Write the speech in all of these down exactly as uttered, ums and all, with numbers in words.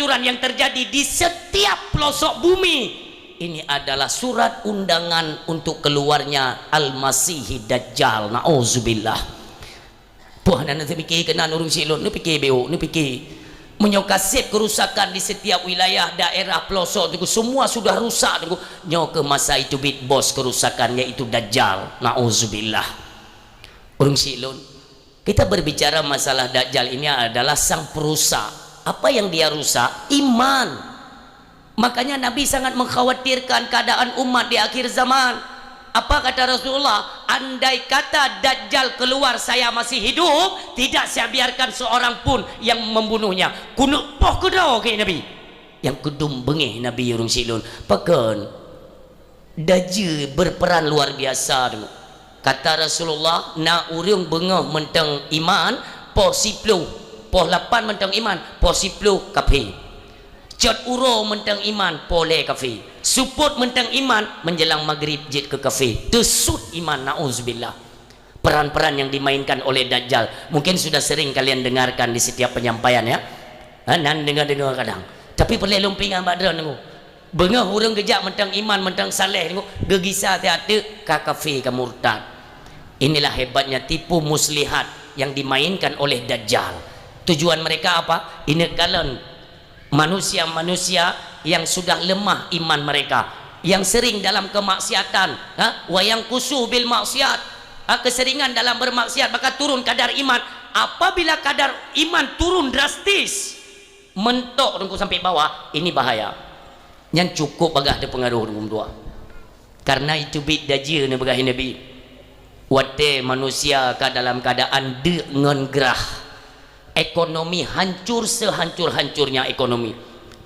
Aturan yang terjadi di setiap pelosok bumi, ini adalah surat undangan untuk keluarnya Al-Masih Dajjal. Nauzubillah. Puah nan neupike keunan ureuëng silon, neupike beok, neupike. Meunyoe kaseb kerusakan di setiap wilayah, daerah, pelosok, Teungku, semua sudah rusak, Teungku. Nyoe keuh masa itu bit bos kerusakan, yaitu Dajjal. Nauzubillah. Ureuëng silon, kita berbicara masalah Dajjal ini adalah sang perusak. Apa yang dia rusak? Iman. Makanya Nabi sangat mengkhawatirkan keadaan umat di akhir zaman. Apa kata Rasulullah? "Andai kata Dajjal keluar saya masih hidup, tidak saya biarkan seorang pun yang membunuhnya." Keuneuk poh keudroe keu Nabi. Nyang keudum beungéh Nabi ureuëng silon. Pakon? Dajjal berperan luar biasa tu. Kata Rasulullah, na ureuëng beungoh mantong iman, poh siploh, poh lapan mantong iman, poh siploh kafé. Cot uroe mantong iman, poh lhée kafé. Seupôt mantong iman, menjelang maghrib jeuet keu kafé. Teusut iman, nauzubillah. Peran-peran yang dimainkan oleh Dajjal mungkin sudah sering kalian dengarkan di setiap penyampaian, ya. Ha, nan deungoe-deungoe kadang. Tapi peureulée lôn peuingat bak droeneuh. Beungoh ureuëng geujak mantong iman, mantong saleh, geugisa siat teuk ka kafé, ka murtad. Inilah hebatnya tipu muslihat yang dimainkan oleh Dajjal. Tujuan mereka apa? Ineuk kalon manusia-manusia yang sudah lemah iman mereka, yang sering dalam kemaksiatan, ha? Wa yanqusu bil maksiat, ha? Keseringan dalam bermaksiat, maka turun kadar iman. Apabila kadar iman turun drastis, mentok Teungku sampai bawah, ini bahaya. Nyan cukup bagah teupeungaruh Teungku meutuah. Karena itu bit dajjal neupeugah Nabi. Watée manusia ka dalam keadaan deuk ngon grah, ekonomi hancur sehancur-hancurnya ekonomi.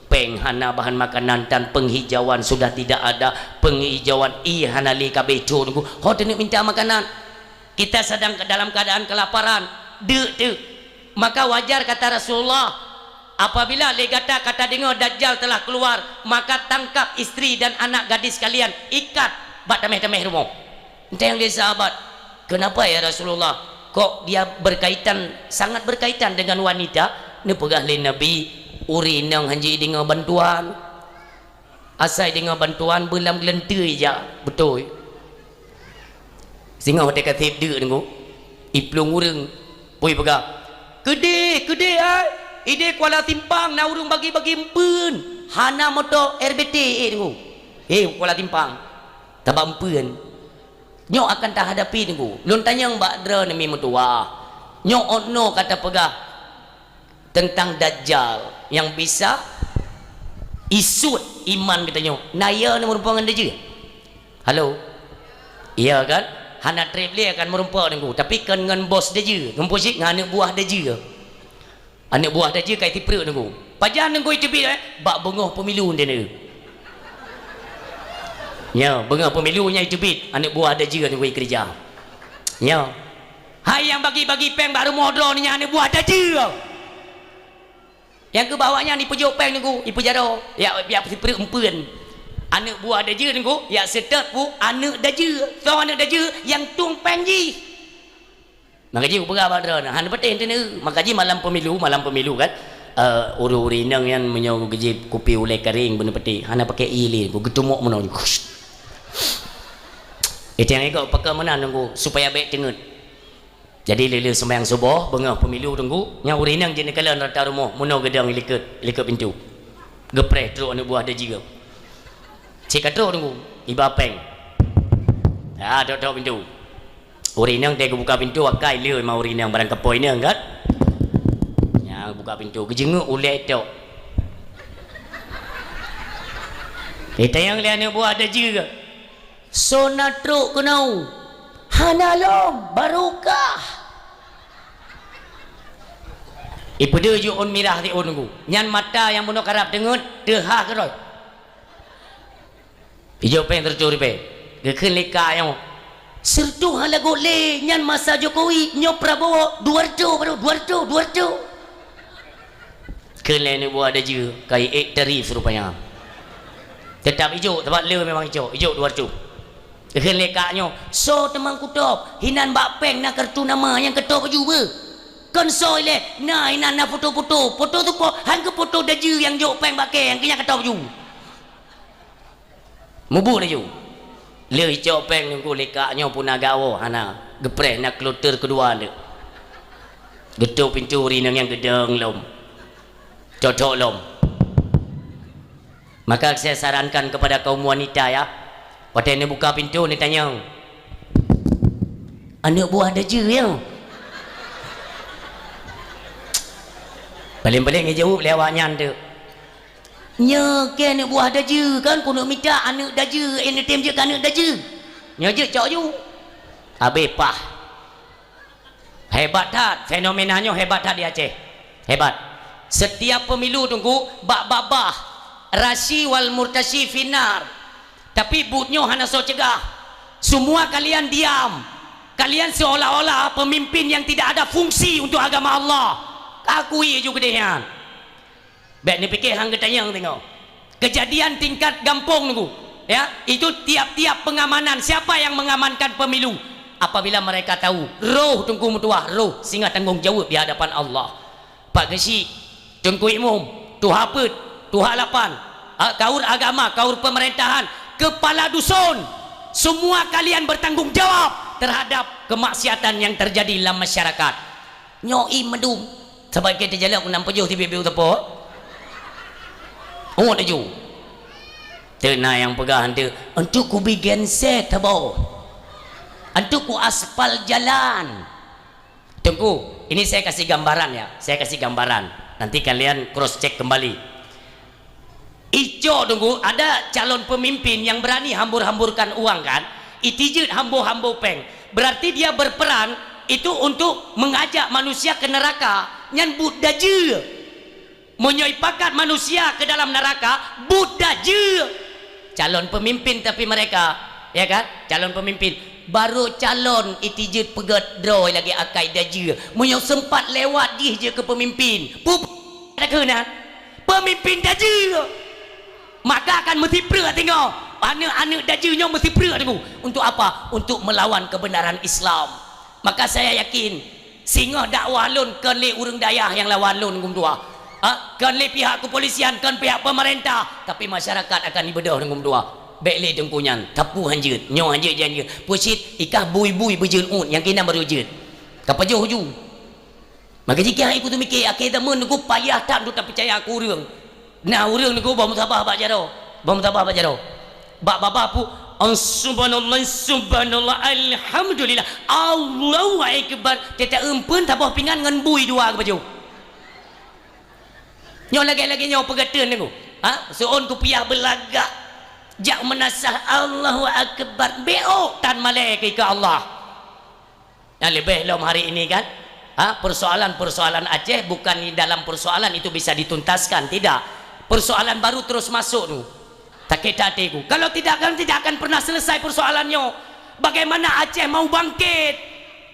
Péng hana bahan makanan dan penghijauan sudah tidak ada, penghijauan ie hana lé ka bécok Teungku. Ho teuneuk minta makanan. Kita sedang ke dalam keadaan kelaparan, deuk teuk. Maka wajar kata Rasulullah, apabila lé gata ka tadeungoe Dajjal telah keluar, maka tangkap istri dan anak gadis kalian, ikat bak tameh-tameh rumoh. Entah yang dia sahabat, "Kenapa ya Rasulullah? Kok dia berkaitan, sangat berkaitan dengan wanita?" Neupeugah lé Nabi, "Ureuëng inong hanjeuet deungoe bantuan. Asai deungoe bantuan beulam geuleunteue ija." Beutôi. Singoh watée ka seb deuk Teungku, iplueng ureuëng, pui peugah, "Keudeh, keudeh ai! Ideh Kuala Simpang na ureuëng bagi-bagi empeuen, hana moto R B T eh Teungku. Eh, Kuala Simpang, tabak empeuen." Nyoe akan tahadapi Teungku. Lôn tanyong bak droeneuh mi meutuwah. Nyoe ono ka tapeugah tentang Dajjal yang bisa isut iman geutanyoe. Na ya ni meureumpok ngon Dajjal? Halo? Iya kan? Hana treb lé akan meureumpok Teungku, tapi kon ngon bos Dajjal, ngon bos cit ngon aneuk buah Dajjal. Aneuk buah Dajjal kai tiprek Teungku. Pajan Teungku iteubiet, eh? Bak beungoh pemilu nyan. Nyo, beungoh pemilu nyan iteubiet, aneuk buah Dajjal Teungku ikeurija. Nyo. Hai nyang bagi-bagi péng bak rumoh droeneuh nyan aneuk buah Dajjal. Nyang keu bak awak nyan ipeujok péng Teungku, ipeujaroe, yak, yak sipeureuet empeuen. Aneuk buah Dajjal Teungku, yak seutôt pu aneuk Dajjal. Soe aneuk Dajjal? Nyang tueng péng jih. Maka jih kupeugah bak droeneuh, hana patéh teuneuk. Maka jih malam pemilu, malam pemilu kan, eh, ureuëng-ureuëng inong nyan meunyoe geujép kupi ulée karéng beuneupeuteh, hana pakai ie lé, geutumok meunoe. Itu nyang ikot pakon meunan Teungku, supaya bék teungeut. Jadi lé-lé seumayang suboh, beungoh pemilu Teungku, nyang ureuëng inong jeuet neukalon rata rumoh, meunoe geudong ilikot, ilikot pintoe. Geupreh trok aneuk buah Dajjal. Cit ka trok Teungku, iba péng. Ya, tok-tok pintoe. Ureuëng inong teuh geubuka pintoe, akai lé ma ureuëng inong barang kapoe inong kan. Nyang buka pintoe, geujeungeuk ulée tok. Itanyong lé aneuk buah Dajjal. Soe na trok keunoe? Hana lom, barokah. Ipeudeuh jih ôn mirah di ôn Teungku. Nyan mata nyang bunoe karab teungeut, teuhah keudroe. Ijok péng sireutoh ribée. Geukheun lé kak nyoe, "Sireutoh hana lagot lé, nyan masa Jokowi, nyoe Prabowo, dua reutôh baru, dua reutôh, dua reutôh." Kheun lé aneuk buah Dajjal, ka iék tarif rupanya. Teutap ijok, sabab le memang ijok, ijok dua reutôh. Kheun lé kak nyoe, "Soe teuma kutôb, hinan bak péng na kartu nama nyang kutôb baju beuh." Kon soe ilèe, na inan na foto-foto. Foto tu po, han keu foto dajeu nyang jok péng bak kèe, nyang keu nyan ka tôb ju. Mubuet laju. Lheueh icok péng Teungku, lé kak nyoe puna gawoe hana. Geupreh na kloter keudua teuk. Geutôp pintoe ri nyan nyang geudong lom. Cocok lom. Maka saya sarankan kepada kaum wanita ya, watèe neubuka pintoe neutanyong, "Aneuk buah dajeu ya?" Paléng-paléng geujaweueb lé awaknyan teuk, "Nyoe kèe aneuk buah dajeu kan, keuneuk mita aneuk dajeu, eh, neutem jeuet keu aneuk dajeu." Nyoe jeuet cok ju. Habéh pah. Hebat that, fenomena nyoe hebat that di Aceh. Hebat. Setiap pemilu Teungku, bak babah, rasyi wal murtasyi finnar. Tapi buet nyoe hana soe cegah. Semua kalian diam. Kalian seolah-olah pemimpin yang tidak ada fungsi untuk agama Allah. Akui ju keudeh nyan. Bèk neupike han geutanyong teungoh. Kejadian tingkat gampông Teungku. Ya, itu tiap-tiap pengamanan, siapa yang mengamankan pemilu? Apabila mereka tahu, roh Teungku meutuah, roh singoh tanggong jaweueb di hadapan Allah. Pak Geuchik, Teungku Imum, Tuha Peuet, Tuha Lapan, a, kaur agama, kaur pemerintahan, kepala dusun, semua kalian bertanggung jawab terhadap kemaksiatan yang terjadi dalam masyarakat. Nyoe ie meudum. Sabab keu teujalak ku nam peujoh tibi-bi u teupot. Ngon laju. Teuk na nyang peugah, "Enteuk, enteuk kubi genset saboh. Enteuk ku aspal jalan." Teungku, ini saya kasih gambaran ya, saya kasih gambaran. Nanti kalian cross check kembali. Icok Teungku, ada calon pemimpin yang berani hambur-hamburkan uang kan? Itijeuet hambo-hambo péng. Berarti dia berperan itu untuk mengajak manusia ke neraka. Nyan buet dajeu. Meunyoe ipakat manusia ke dalam neraka, buet dajeu. Calon pemimpin tapi mereka, ya kan? Calon pemimpin. Baru calon itijeuet peugét droe lagèe akai dajeu. Meunyoe sempat lewat jih jeuet keu pemimpin. Pu-, pu-, ada keunan. Pemimpin dajeu. Maka akan meusipreuk teungoh. Aneuk-aneuk dajeu nyoe meusipreuk teungoh. Untuk apa? Untuk melawan kebenaran Islam. Maka saya yakin, singoh dakwah lôn kon lé ureueng dayah nyang lawan lôn Teungku meutuah. Ha? Kon lé pihak kepolisian, kon pihak pemerintah, tapi masyarakat akan ibeudôh Teungku meutuah. Bèk lé Teungku nyan, sapeue hanjeuet, nyoe hanjeuet, nyan hanjeuet. Peue cit, i kah bui-bui beujeuet ôt, nyang keunan baru jeuet. Ka pajoh ju. Maka jih keu hai kutu miké, akhé zaman Teungku payah that untuk tapeucaya keu ureueng. Na ureueng Teungku boh musabah bak jaroe, boh musabah bak jaroe. Bak babah pu, "Oh, subhanallah, subhanallah, alhamdulillah, Allahu akbar." Teuta eumpeuen saboh pingan ngon bui dua geupajoh. Nyoe lagèe-lagèe nyoe peugah teun Teungku. Ha? Seuôn kupiah beulagak. Jak meunasah Allahu akbar. Beuôt tan malèe keu Allah. Nah, leubeh lom hari ini kan, ha, persoalan-persoalan Aceh bukan di dalam persoalan itu bisa dituntaskan, tidak. Persoalan baru terus masuk tu. Sakét até ku. Kalau tidak, kan tidak akan pernah selesai persoalan nyoe. Bagaimana Aceh mau bangkit?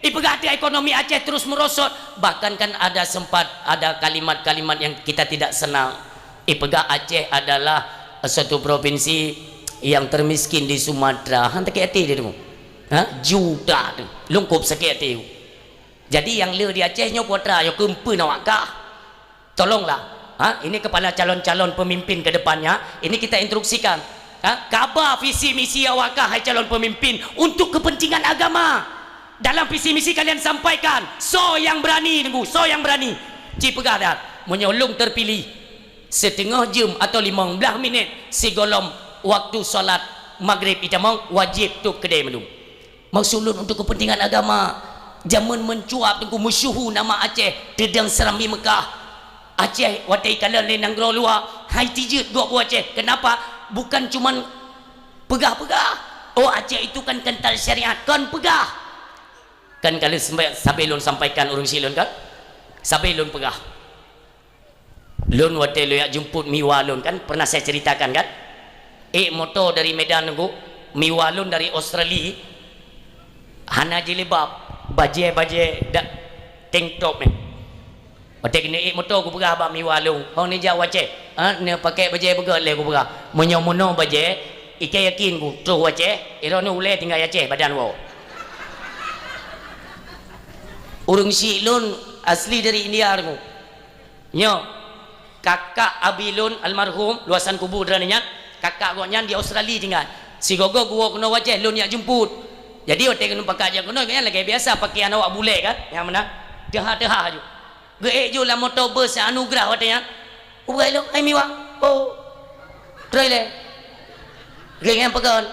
Ipeugah até ekonomi Aceh terus merosot. Bahkan kan ada sempat ada kalimat-kalimat yang kita tidak senang. Ipeugah Aceh adalah satu provinsi yang termiskin di Sumatera. Han sakét até dia tu. Ha? Juta tu. Lungkop sakét até. Jadi nyang le di Aceh nyoe putra nyoe keumpun awak kah. Tolonglah. Ha? Ini kepada calon-calon pemimpin ke depannya, ini kita instruksikan. Ha? Kaba visi misi awak kah hai calon pemimpin untuk kepentingan agama. Dalam visi misi kalian sampaikan, soe nyang berani Teungku, soe nyang berani. Ci peugah that, meunyoe lôn terpilih, siteungoh jeuem atau limong blaih minit sigohlom waktu salat Maghrib itamong, wajéb tôb keudè mandum. Maksud lôn untuk kepentingan agama. Jameun meuncuab Teungku meusyeuhu nama Aceh, teudong Serambi Meukah. Aceh watèe ikalon lé nanggroe luwa, hai tijeuet gob u Aceh. Kenapa? Bukan cuman peugah-peugah. Oh, Aceh itu kan kental syariat. Kon peugah. Kan ka lheueh sampai, sabe lôn sampaikan ureueng syiek lôn kan? Sabe lôn peugah. Lôn watèe lôn jak jemput miwa lôn kan, pernah saya ceritakan kan? Ék moto dari Medan Teungku, miwa lôn dari Australia, hana jilbab, bajèe-bajèe dak tank top nyan. Watèe keuneuk ék moto kupeugah bak miwa lôn, "Ho neujak u Aceh, ha, neupakè bajèe beugöt lé," kupeugah. "Meunyoe meunoe bajèe, i ka yakin ku, troh u Aceh, droeneuh ulèe tinggai Aceh badan woe." Ureueng syiek lôn Asli dari India, Teungku. Nyoe, kakak abi lôn almarhum, luasan kubu droeneuh nyan, kakak gobnyan di Australia tinggai. Sigoe-goe geuwoe keunoe u Aceh, lôn jak jemput. Jadi, watèe keunoe pakat jak keunoe, gobnyan lagèe biasa, pakaian awak bulèe kan, nyang meunan. Teuha-teuha ju. Geuék ju lam moto bus Anugerah watèe nyan. Ubat lôn, "Hai Miwa." "Oh." Troh ilèe. Geuék nyan peugah.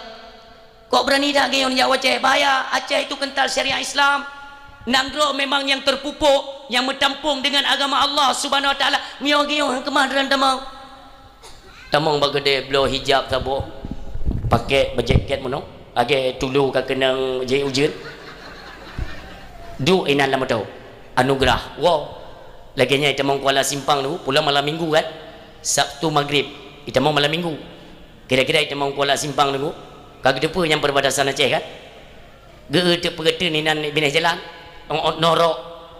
Kok berani that geuyon jak u Aceh? Bahaya, Aceh itu kental syariat Islam. Nanggroe memang nyang terpupuk, nyang meutampong dengan agama Allah Subhanahu Wa Taala. Meunyoe geuyon, han keumah droen tamong. Tamong bak keudè, bloe hijab saboh, pakèk beujaket meunoe, lagèe tulu ka keunong jih ujeuen. Duek inan lam moto. Anugerah. Woe. Lagèe nyan itamong Kuala Simpang tu, pulang malam minggu kan? Sabtu maghrib. Itamong malam minggu. Kira-kira itamong Kuala Simpang tu, ka geuteupeue nyang perbatasan Aceh kan? Geu-, teupeue-teupeue inan binéh jalan, ôt-ôt norok,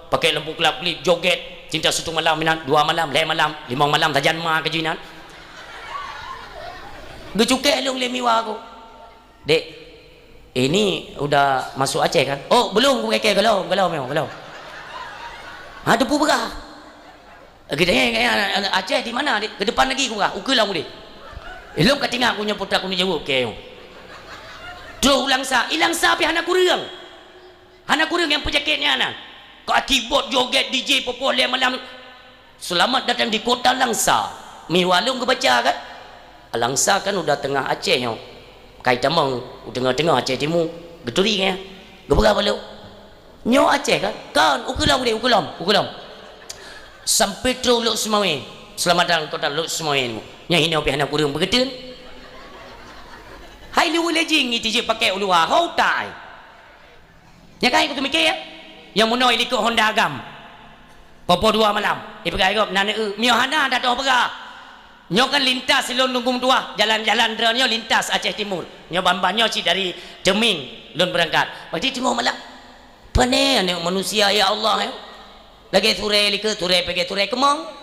pakèk lampu kelap-kelip, joget, cinta satu malam inan, dua malam, lhèe malam, limong malam sajan ma keujih inan. Geucukèe lôn lé Miwa ku. "Dek, ini udah masuk Aceh kan?" "Oh, belum," ku kheun, "belum, belum, belum." "Ha, teupeue peugah?" "Geutanyong, geutanyong, Aceh di mana, Dek?" "Ke depan lagi," ku peugah, "ukeue lom udeh." Ilôn ka tinggai ku nyoe, putra ku neujaweueb keu nyoe. Troh u Langsa, i Langsa pih hana kureueng. Hana kureueng nyang peujaket nyan na. Ka kibot joget D J poh-poh lhèe malam. Selamat datang di kota Langsa. Miwa lôn geubaca kan? Langsa kan udah teungoh Aceh nyoe. Ka itamong u teungoh-teungoh Aceh Timu. Geuturi nyan. Geupeugah bak lôn. Nyoe Aceh kan? Kan, ukeue lom deh, ukeue lom, ukeue lom. Sampai troh Lhokseumawe. Selamat datang kota Lhokseumawe nyoe. Nyan hinoe pih hana kureueng peugeuteueng. Hai luweue lé jih ngi tijeuet pakèk u luwa, ho utai. Nyan kan, ikôt teumiké ya? Nyang meunoe ilikôt Honda agam. Poh-poh dua malam. Ipeugah gob, na neu-eu. Meunyoe hana, dak toh peugah. Nyoe kan lintas lôn Teungku meutuah, jalan-jalan droeneuh nyoe lintas Aceh Timur. Nyoe ban-ban nyoe cit dari Teumieng lôn beurangkat. Berarti teungoh malam. Pane aneuk manusia, ya Allah, ya. Lagèe surèe likôt, surèe peuget, surèe keumong.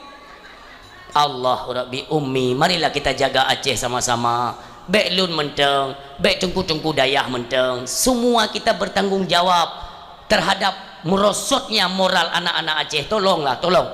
Allahu Rabbi Ummi, marilah kita jaga Aceh sama-sama. Bèk lôn mantong, bèk teungku-teungku dayah mantong. Semua kita bertanggung jawab terhadap merosotnya moral anak-anak Aceh. Tolonglah, tolong.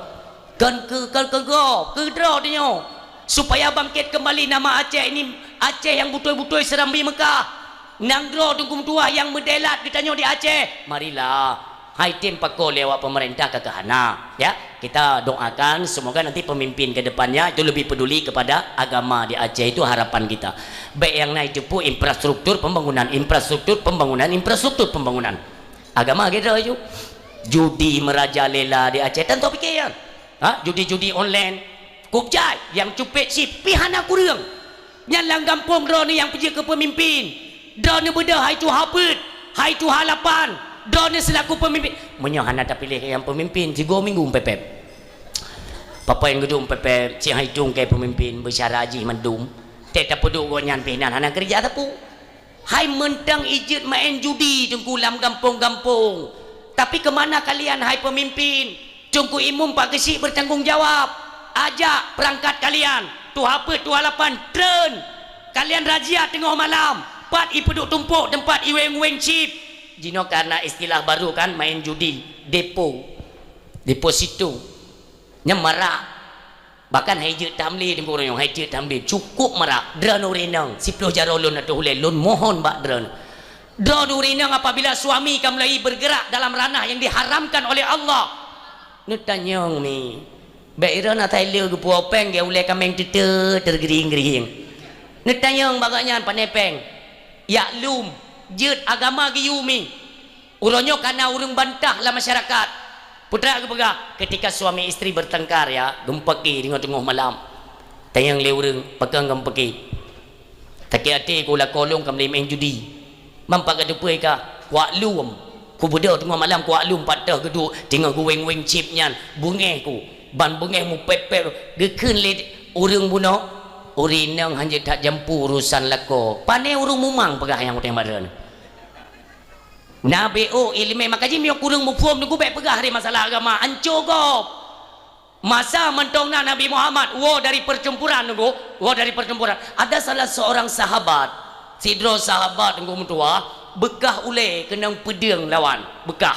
Kon keu, kon keu gob, keu droe tanyoe. Supaya bangkit kembali nama Aceh ini, Aceh yang beutôi-beutôi Serambi Mekah. Nanggroe Teungku meutuah nyang meudelat geutanyoe di Aceh. Marilah. Hai tem pakoe lé awak pemerintah ka keuhana. Ya, kita doakan semoga nanti pemimpin ke depannya itu lebih peduli kepada agama di Aceh. Itu harapan kita. Bèk nyang na itu pun infrastruktur pembangunan, infrastruktur pembangunan, infrastruktur pembangunan. Agama kita itu. Judi merajalela di Aceh. Tantu pikiran. Ha? Judi-judi online. Kub jai, nyang cupet chip, pih hana kureueng. Nyan lam gampông droeneuh nyang peujeuet keu peumimpin. Droeneuh beudôh hai tuha peuet, hai tuha lapan. Droeneuh seulaku peumimpin. Meunyoe hana tapiléh nyang peumimpin, sigoe minggu meupepet. Peue-peue nyang geuduek meupepet, cit hai tueng keu peumimpin, beusyara jih mandum. Tét tapeuduek gobnyan pih nan hana keureuja sapeue. Hai mantong ijeuet maén judi Teungku lam gampông-gampông. Tapi keumana kalian hai peumimpin? Teungku Imum Pak Geuchik bertanggung jawab. Ajak peurangkat kalian, tuha peuet, tuha lapan, treun. Kalian razia teungoh malam, pat ipeuduek tumpôk teumpat iweng-weng chip. Jinoe karena istilah baru kan, maén judi, depo, deposito. Nyan marak. Bahkan hai jeuet tamlé Teungku, uroe nyoe hai jeuet tamlé, cukup marak. Droeneuh ureueng inong, siploh jaroe lôn ateueh ulèe, lôn mohon bak droeneuh. Droeneuh ureueng inong, apabila suami ka mulai bergerak dalam ranah yang diharamkan oleh Allah, neutanyong mi. Bèk droeneuh asai le geupuwoe péng, geuh ulèe kaméng teute teugeuring-geuring. Neutanyong bak gobnyan, pane péng. Jak lom, jeuet agama geuyue mi. Uroe nyoe ka na ureueng bantah lam masyarakat. Peue treuk geupeugah, ketika suami istri bertengkar, ya, geumeupaké deungon teungoh malam. Tanyong lé ureueng, pakon geumeupaké. Sakét até ku lakoe lôn ka meulé maén judi. Mam pat ka teupeue ka, kuak lom. Kubeudôh teungoh malam kuak lom pat teuh geuduek, teungoh geuweng-weng chip nyan, beungéh ku. Ban beungéh meupép-pép, geukheun lé ureueng bunoe, ureueng inong hanjeuet that jampu urosan lakoe. Pane ureueng mumang peugah nyang utang bak droeneuh. Na B O ileumèe, maka jih meunyoe kureueng muphom Teungku, bèk peugah lé masalah agama, anco gob. Masa mantong na Nabi Muhammad woe dari percampuran Teungku, woe dari percampuran. Ada salah seorang sahabat, sidroe sahabat Teungku meutuah, beukah ulèe keunong peudeueng lawan, beukah.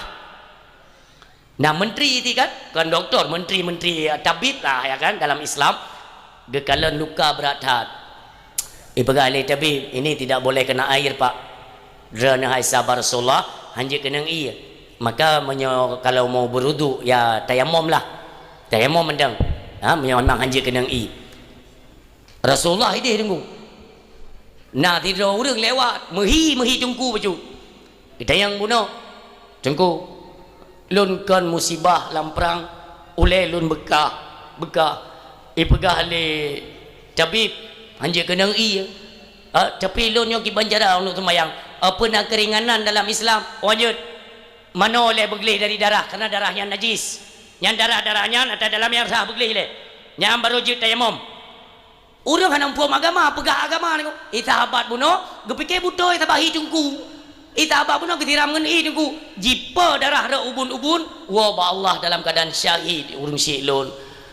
Nah, menteri ti kan, kon doktor, menteri-menteri, eh, tabib lah, ya kan, dalam Islam. Geukalon luka brat that. Ipeugah lé tabib, "Ini tidak boleh kena air, Pak." Droeneuh hai sahabat Rasulullah, hanjeuet keunong ié. Maka meunyoe kalau mau berwudu, ya tayamom lah. Tayamom mantong. Ha, meunyoe memang hanjeuet keunong ié. Rasulullah ideh Teungku. Na sidroe ureuëng lewat, meuhi-meuhi Teungku bacut. Geutanyong bunoe, "Teungku, lôn kon musibah lam prang, ulée lôn beukah, beukah." Ipeugah lé tabib, "Hanjeuet keunong ié." "Ah, tapi lôn nyoe kiban cara untuk sembahyang." "Apa na keringanan dalam Islam?" "Oh, jeuet. Manoe lé beugleh dari darah, karena darah nyan najis. Nyan darah-darah nyan ata dalam nyang sah beugleh lé. Nyan baru jeuet tayamom." Ureuëng hana muphom agama, peugah agama nyoe. Ih, sahabat bunoe, geupike beutôi sabahi Teungku. Ih, sahabat bunoe geutiram ngon ié Teungku. Jipe darah rot ubun-ubun, woe bak Allah dalam keuadaan syahid ureuëng syik lôn.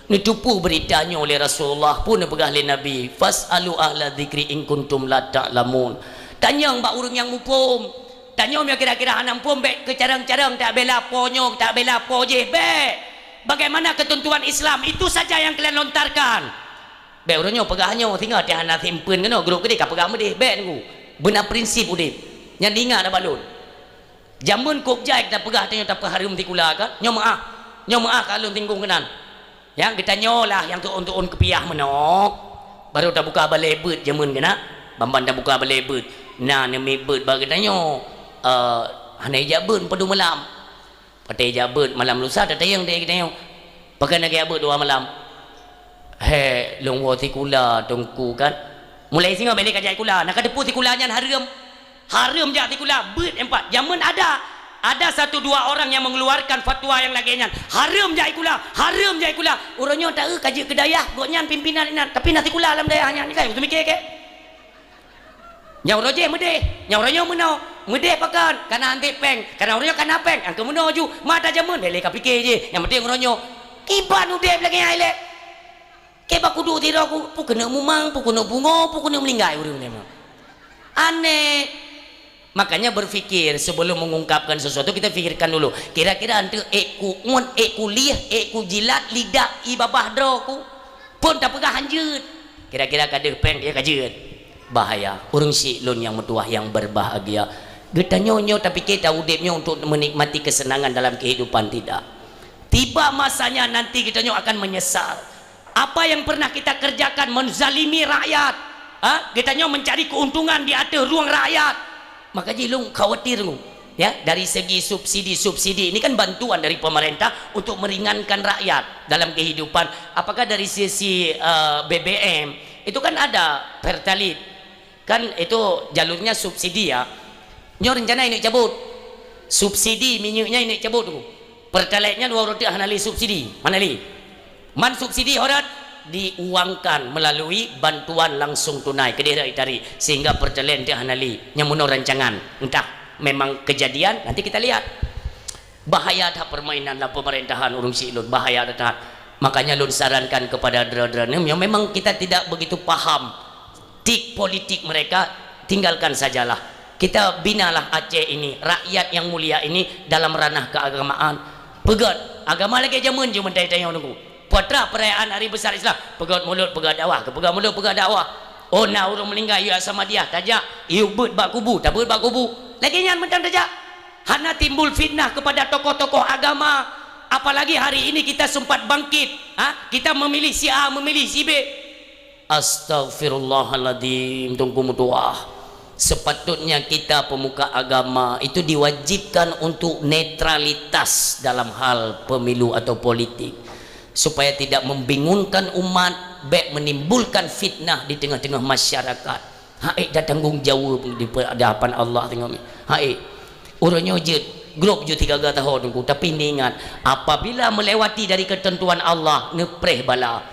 Neuteupeue beurita nyoe lé Rasulullah, peue neupeugah lé Nabi, "Fas'alu ahla dzikri in kuntum la ta'lamun." Tanyong bak ureuëng nyang muphom. Tanyong nyang kira-kira hana muphom, bék keucarong-carong tabela po nyoe, tabela po jéh, bék. Bagaimana ketentuan Islam, itu saja yang kalian lontarkan. Bék uroe nyoe peugah nyoe, singoh teuh hana simpeuen keunoe, grob keudeh ka peugah meudeh, bék Teungku. Beuna prinsip udeb. Nyan ingat bak lôn. Jameun kôb jai tapeugah tanyoe tapeuhareuem sikula kan? Nyoe meuáh. Nyoe meuáh ka lôn singgung keunan. Nyang geutanyoe lah nyang tuon-tuon keupiah meunoe. Baru tabuka balée beuet jameun keunan. Ban-ban tabuka balée beuet. Na neumiet beuet bak geutanyoe. Eh, hana ijak beuet padum malam. Watée jak beuet malam lusa tatanyong lé geutanyoe, "Pakon lagée jak beuet dua malam?" "Hé, lôn woe sikula Teungku kan." "Mulai singoh bék lé kajak sikula, na kateupeue sikula nyan hareuem." Hareuem jak sikula, beuet empat. Jameun ada, ada satu dua orang yang mengeluarkan fatwa yang lagée nyan. Hareuem jak sikula, hareuem jak sikula. Uroe nyoe taeu ka jeuet keu dayah, gobnyan pimpinan inan, tapi na sikula lam dayah nyan, kan? Useumiké keu? Nyang uroe jéh meudeh, nyang uroe nyoe meunoe. Meudeh pakon? Kana anté péng. Kana uroe nyoe kana péng. Nyang keu meunoe ju, mata jameun, lé-lé ka pike jih. Nyang penting uroe nyoe. Kiban udeb lagée nyan ilée. Keu bak kudu sidroe ku, peue keuneuk mumang, peue keuneuk pungo, peue keuneuk meuninggai ureuëng nyoe. Aneh. Makanya berpikir sebelum mengungkapkan sesuatu, kita pikirkan dulu. Kira-kira anteuk ék ku ngon, ék ku lieh, ék ku jilat, lidak i babah droe ku. Pun tapeugah hanjeuet. Kira-kira ka deuh péng, ya ka jeuet. Bahaya. Ureuëng syik lôn nyang meutuwah nyang berbahagia. Geutanyoe nyoe tapike taudeb nyoe untuk menikmati kesenangan dalam kehidupan, tidak. Tiba masanya nanti geutanyoe akan menyesal. Apa yang pernah kita kerjakan menzalimi rakyat? Ha? Geutanyoe mencari keuntungan di ateueh rueng rakyat. Maka jih lôn khawatir nyoe. Ya, dari segi subsidi-subsidi, ini kan bantuan dari pemerintah untuk meringankan rakyat dalam kehidupan. Apakah dari sisi, eh, B B M, itu kan ada Pertalite. Kan itu jalurnya subsidi ya. Nyoe rencana ini cabut. Subsidi minyeuknya ini cabut tu. Pertalite-nya dua roti hana lé subsidi, hana lé. Man subsidi ho rot diuangkan melalui bantuan langsung tunai keudeh itarik, sehingga Pertalite teuh hana lé. Nyang meunoe rancangan, entah memang kejadian, nanti kita lihat. Bahaya that permainan dalam pemerintahan ureuëng syik lôn, bahaya that. Makanya lôn sarankan kepada droe-droe neuh, yang memang kita tidak begitu paham tik politik mereka, tinggalkan sajalah. Kita binalah Aceh ini, rakyat yang mulia ini dalam ranah keagamaan. Peugét agama lagée jameun jih meutai tanyoe nunggu. Putra perayaan hari besar Islam, peugét mulut, peugét dakwah, peugét mulut, peugét dakwah. Oh, na ureuëng meuninggai, yue Samadiyah, tajak, yue beuet bak kubu, tabeuet bak kubu. Lagée nyan mantong tajak. Hana timbul fitnah kepada tokoh-tokoh agama. Apalagi hari ini kita sempat bangkit, ha? Kita memilih si A, memilih si B. Astaghfirullahaladzim, Teungku meutuwah. Sepatutnya kita pemuka agama itu diwajibkan untuk netralitas dalam hal pemilu atau politik, supaya tidak membingungkan umat, bék menimbulkan fitnah di tengah-tengah masyarakat. Haék dah tanggung jaweueb di pe-, di hadapan Allah teungoh mi. Haék. Uroe nyoe jeuet, grob jeuet tiga-tiga tahun Teungku, tapi ingat, apabila melewati dari ketentuan Allah, neupreh bala.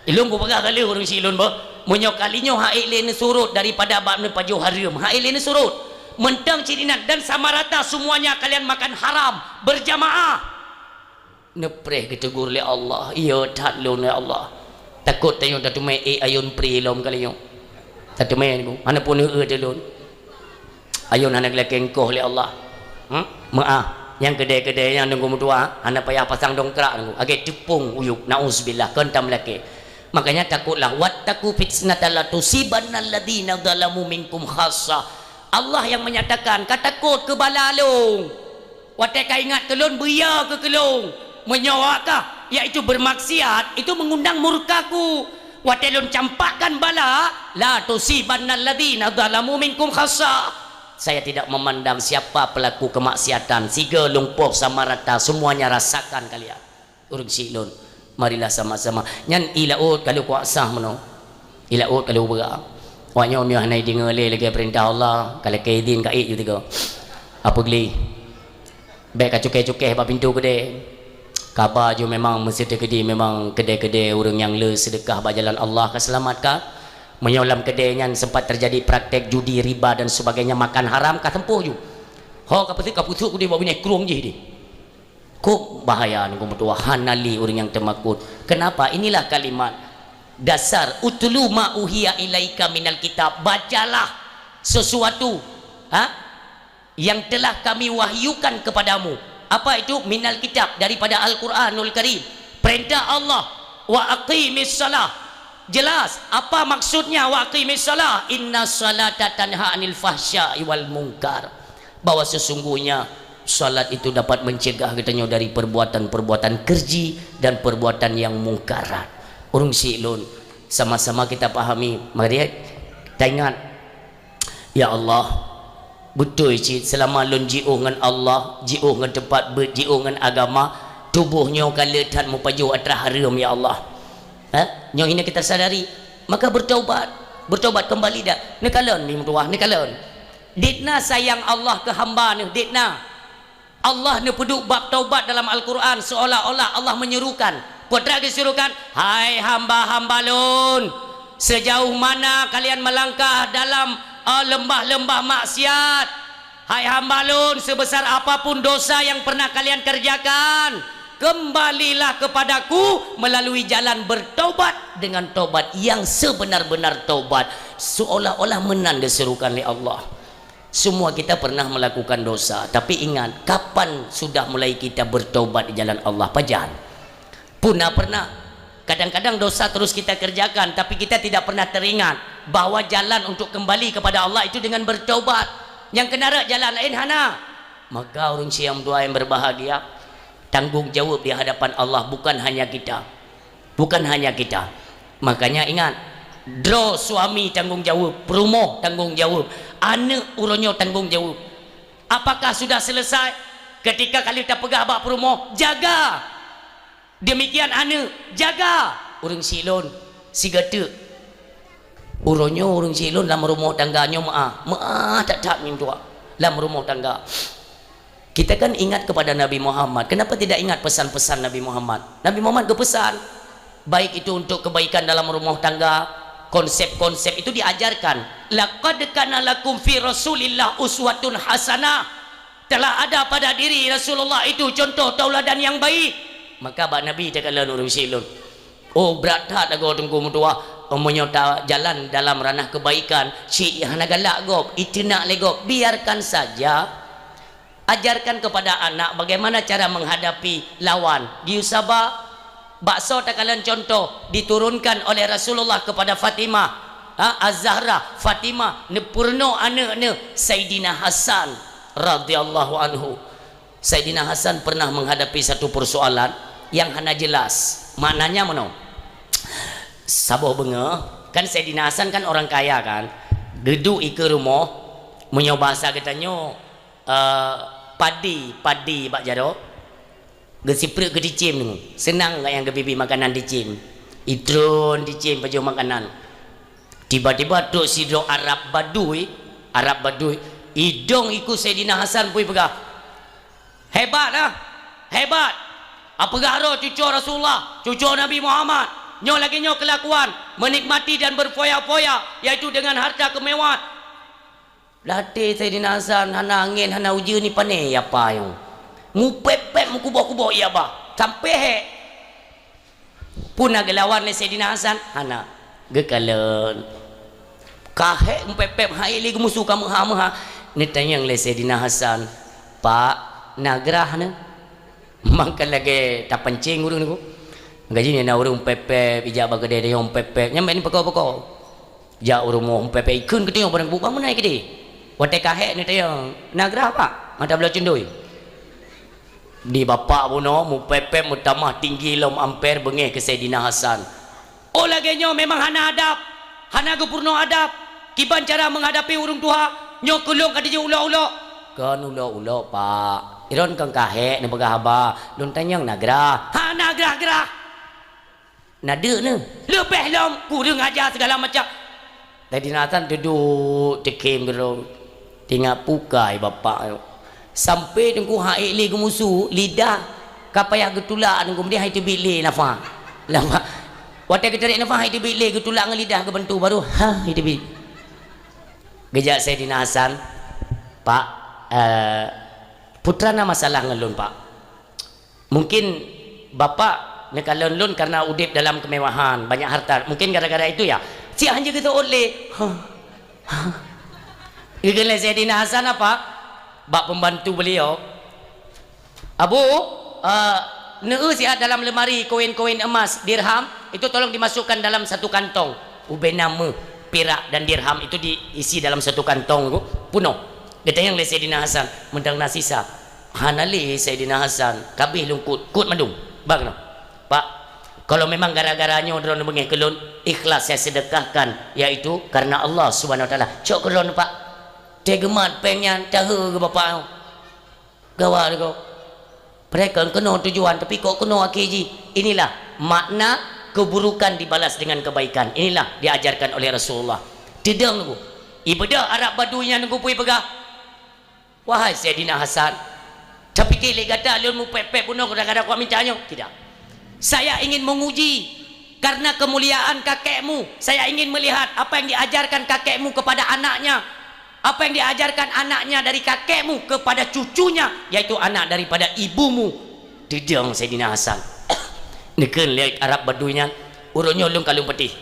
Ilôn kupeugah kali ureuëng syik lôn beuh, meunyoe kali nyoe haék lé neusurot daripada bab neupajoh hareuem, haék lé neusurot. Mantong cit inan dan sama rata semuanya kalian makan haram berjamaah. Neupreh geutegur lé Allah, "Iya that lôn, ya Allah. Takot tanyoe tateumé ék ayôn pri lom kali nyoe. Tateumé Teungku, hana pun eu-eu lôn. Ayôn hana geulakée engkoh lé Allah. Hmm? Meuáh." Nyang keudè-keudè nyan Teungku meutuah, hana payah pasang dongkrak Teungku. Lagèe teupông uyueb, nauzubillah, kon tam lakèe. Makanya takutlah, "Wattaqu fitnatan la tusibanna alladzina zalamu minkum khassah." Allah yang menyatakan, "Ka takot keu bala lôn. Watèe ka ingat keu lôn, beuya keu keu lôn. Meunyoe awak kah, yaitu bermaksiat, itu mengundang murkaku. Watèe lôn campakkan bala, la tusibanna alladzina zalamu minkum khassah." Saya tidak memandang siapa pelaku kemaksiatan, siga lumpoh sama rata, semuanya rasakan kalian. Ureueng syik lôn, marilah sama-sama. Nyan ié laôt ka lheueh kuasa meunoe. Ié laôt ka lheueh beurang. Awak nyoe meunyoe hana ideungö lé lagèe peurintah Allah, ka lakèe idhin ka ék ju tiga. Apa geulé? Bèk ka cukèh-cukèh bak pintoe keudè. Kaba ju memang meusti teukeudi memang keudè-keudè ureueng nyang le seudeukah bak jalan Allah ka seulamat ka. Meunyoe lam keudè nyan sempat terjadi praktek judi, riba dan sebagainya, makan haram, ka teumpoh ju. Ho ka peuseuek, ka peuseuek keudè bak binéh krueng jih deh. Kok bahaya Teungku meutuah, hana lé ureueng nyang teumakot. Kenapa? Inilah kalimat dasar, "Utlu ma uhiya ilaika minal kitab." Bacalah sesuatu, ha? Yang telah Kami wahyukan kepadamu. Apa itu? Minal kitab, daripada Al-Quranul Karim. Perintah Allah, "Wa aqimis shalah." Jelas, apa maksudnya "Wa aqimis shalah"? "Inna shalata tanha 'anil fahsya'i wal munkar." Bahwa sesungguhnya salat itu dapat mencegah geutanyoe dari perbuatan-perbuatan keureuji dan perbuatan yang mungkarat. Ureueng syik lôn, sama-sama kita pahami, mari taingat, "Ya Allah, beutôi cit seulama lôn jiôh ngon Allah, jiôh ngon teumpat beuet, jiôh ngon agama, tuboh nyoe ka le that meupajoh atra hareuem, ya Allah." Ha? Nyoe hina kita sadari, maka bertaubat, bertaubat kembali dah. Neukalon, mi meutuah, neukalon. Dit na sayang Allah keu hamba Neuh, dit na. Allah neupeuduek bab taubat dalam Al-Quran, seolah-olah Allah meunyerukan. Peue teuma geuserukan, "Hai hamba-hamba Lôn, sejauh mana kalian melangkah dalam, eh, leumbah-leumbah maksiat? Hai hamba Lôn, sebesar apapun dosa yang pernah kalian kerjakan, kembalilah kepada-Ku melalui jalan bertaubat dengan taubat yang sebenar-benar taubat." Seolah-olah meunan geuserukan lé Allah. Semua kita pernah melakukan dosa, tapi ingat, kapan sudah mulai kita bertobat di jalan Allah? Pajan? Puna pernah. Kadang-kadang dosa terus kita kerjakan, tapi kita tidak pernah teringat bahwa jalan untuk kembali kepada Allah itu dengan bertobat. Nyang keunarak jalan laén hana. Maka ureueng syik nyang meutuah nyang berbahagia, tanggung jawab di hadapan Allah bukan hanya kita. Bukan hanya kita. Makanya ingat, droe suami tanggung jawab, peurumoh tanggung jawab, aneuk uroe nyoe tanggung jawab. Apakah sudah selesai? Ketika ka lheueh tapeugah bak peurumoh, jaga. Demikian aneuk, jaga. Ureueng syik lôn, siga teuk. Uroe nyoe ureueng syik lôn lam rumoh tangga nyoe meu'ah, meu'ah that-that nyan tuha lam rumoh tangga. Kita kan ingat kepada Nabi Muhammad. Kenapa tidak ingat pesan-pesan Nabi Muhammad? Nabi Muhammad geupesan, baik itu untuk kebaikan dalam rumah tangga, konsep-konsep itu diajarkan. "Laqad kana lakum fi Rasulillah uswatun hasanah." Telah ada pada diri Rasulullah itu contoh tauladan yang baik. Maka bak Nabi takalon ureueng syik lôn. Oh, brat that lagoe teungku meutuah. Meunyoe ta jalan dalam ranah kebaikan, syik hana galak gob, iteunak lé gob, biarkan saja. Ajarkan kepada anak bagaimana cara menghadapi lawan. Geuyue saba, bak soe takalon contoh diturunkan oleh Rasulullah kepada Fatimah, ha, Az-Zahra, Fatimah, neupeurunoe aneuk neuh, Saidina Hasan radhiyallahu anhu. Saidina Hasan pernah menghadapi satu persoalan yang hana jelas. Maknanya meunoe. Saboh beungoh, kan Saidina Hasan kan orang kaya kan, geuduek ikeue rumoh, meunyoe bahasa geutanyoe, eh, padi, padi bak jaroe, geusipreuk geuticém deungoe. Seunang gobnyan geubi-bi makanan ticém. Itron ticém pajoh makanan. Tiba-tiba trok sidroe Arab Badui, Arab Badui, idong ikeue Saidina Hasan peue ipeugah, "Hebat ah! Hebat! Apeugah droe cucoe Rasulullah, cucoe Nabi Muhammad, nyoe lagèe nyoe keulakuan, menikmati dan berfoya-foya, yaitu dengan harta kemewahan." Lam até Saidina Hasan hana angén, hana ujeuen, ipané apa nyoe. Mupép-pép, meukuboh-kuboh ié bah, sampoe hék. Puna geulawan lé Saidina Hasan? Hana. Geukalon. Ka hék mupép-pép, hai lé geumusu ka meuha-meuha. Neutanyong lé Saidina Hasan, "Pak, Na grah nyoe. Memang kan lagée tapancing ureuëng nyoe. Gaji nyoe na ureuëng pepek, ijak bak keudée nyoe pepek. Nyang mak nyoe peko-peko. Jak u rumoh mupepek ikheun keu teungoh barang bubang meunai keudeh. Watée ka hék neutanyong, "Na grah, Pak?" Mata bloe cundoi. Di bapak bunoe mupepek meutamah tinggi lom amper beungéh keu Saidina Hasan. Oh lagée nyoe memang hana adab, hana geupeurunoe adab. Kiban cara menghadapi ureuëng tuha, nyoe keu lôn ka dijeuet ulok-ulok. Kon ulok-ulok, Pak. Iron kon ka hék neupeugah haba, lôn tanyong na grah. Hana grah-grah. Na deuk nyoe. Leubeh lom kureueng aja segala macam. Tadi Nathan duduk tekem gerong. Tengah pukai bapak. Sampai teungku hai lé geumusu, lidah ka payah geutulak teungku meudiah hai teubiet lé nafa. Nafa. Watée geutarek nafa hai teubiet lé geutulak ngon lidah geubantu baru ha hai teubiet. Geujak Saidina Hasan, "Pak, eh, putra na masalah ngon lôn, Pak." Mungkin bapak neukalon lôn karena udeb dalam kemewahan, banyak harta. Mungkin gara-gara itu ya. Siat hanjeuet geuseuôt lé. Ha. Ha. Geukheun lé Saidina Hasan apa? Bak pembantu beliau. Abu, eh, neueu siat dalam lemari koin-koin emas, dirham, itu tolong dimasukkan dalam satu kantong. Ubena meuh, pirak dan dirham itu diisi dalam satu kantong tu, punoh. Geutanyong lé Saidina Hasan, meudang na sisa. Hana lé Saidina Hasan, kabeh lungkot, kot mandum. Bak keunoe. Pak, kalau memang gara-gara nyoe droeneuh beungéh keu lôn, ikhlas saya sedekahkan, yaitu karena Allah Subhanahu Wa Taala. Cok keu droeneuh, Pak. Teugemat péng nyan, tahe keu bapak nyoe. Gawat kok. Padahai kon keunoe tujuan, tapi kok keunoe akhé jih. Inilah makna keburukan dibalas dengan kebaikan. Inilah diajarkan oleh Rasulullah. Teudong nunggu. Ibadah Arab Badui nyan nunggu pui peugah. Wahai Saidina Hasan, tapike lé gata lôn mupék-pék bunoe gara-gara kuat minta nyoe? Tidak. Saya ingin menguji karena kemuliaan kakekmu. Saya ingin melihat apa yang diajarkan kakekmu kepada anaknya. Apa yang diajarkan anaknya dari kakekmu kepada cucunya, yaitu anak daripada ibumu. Teudong Saidina Hasan. Neukheun lé Arab Badui nyan, uroe nyoe lôn ka lôn peuteh.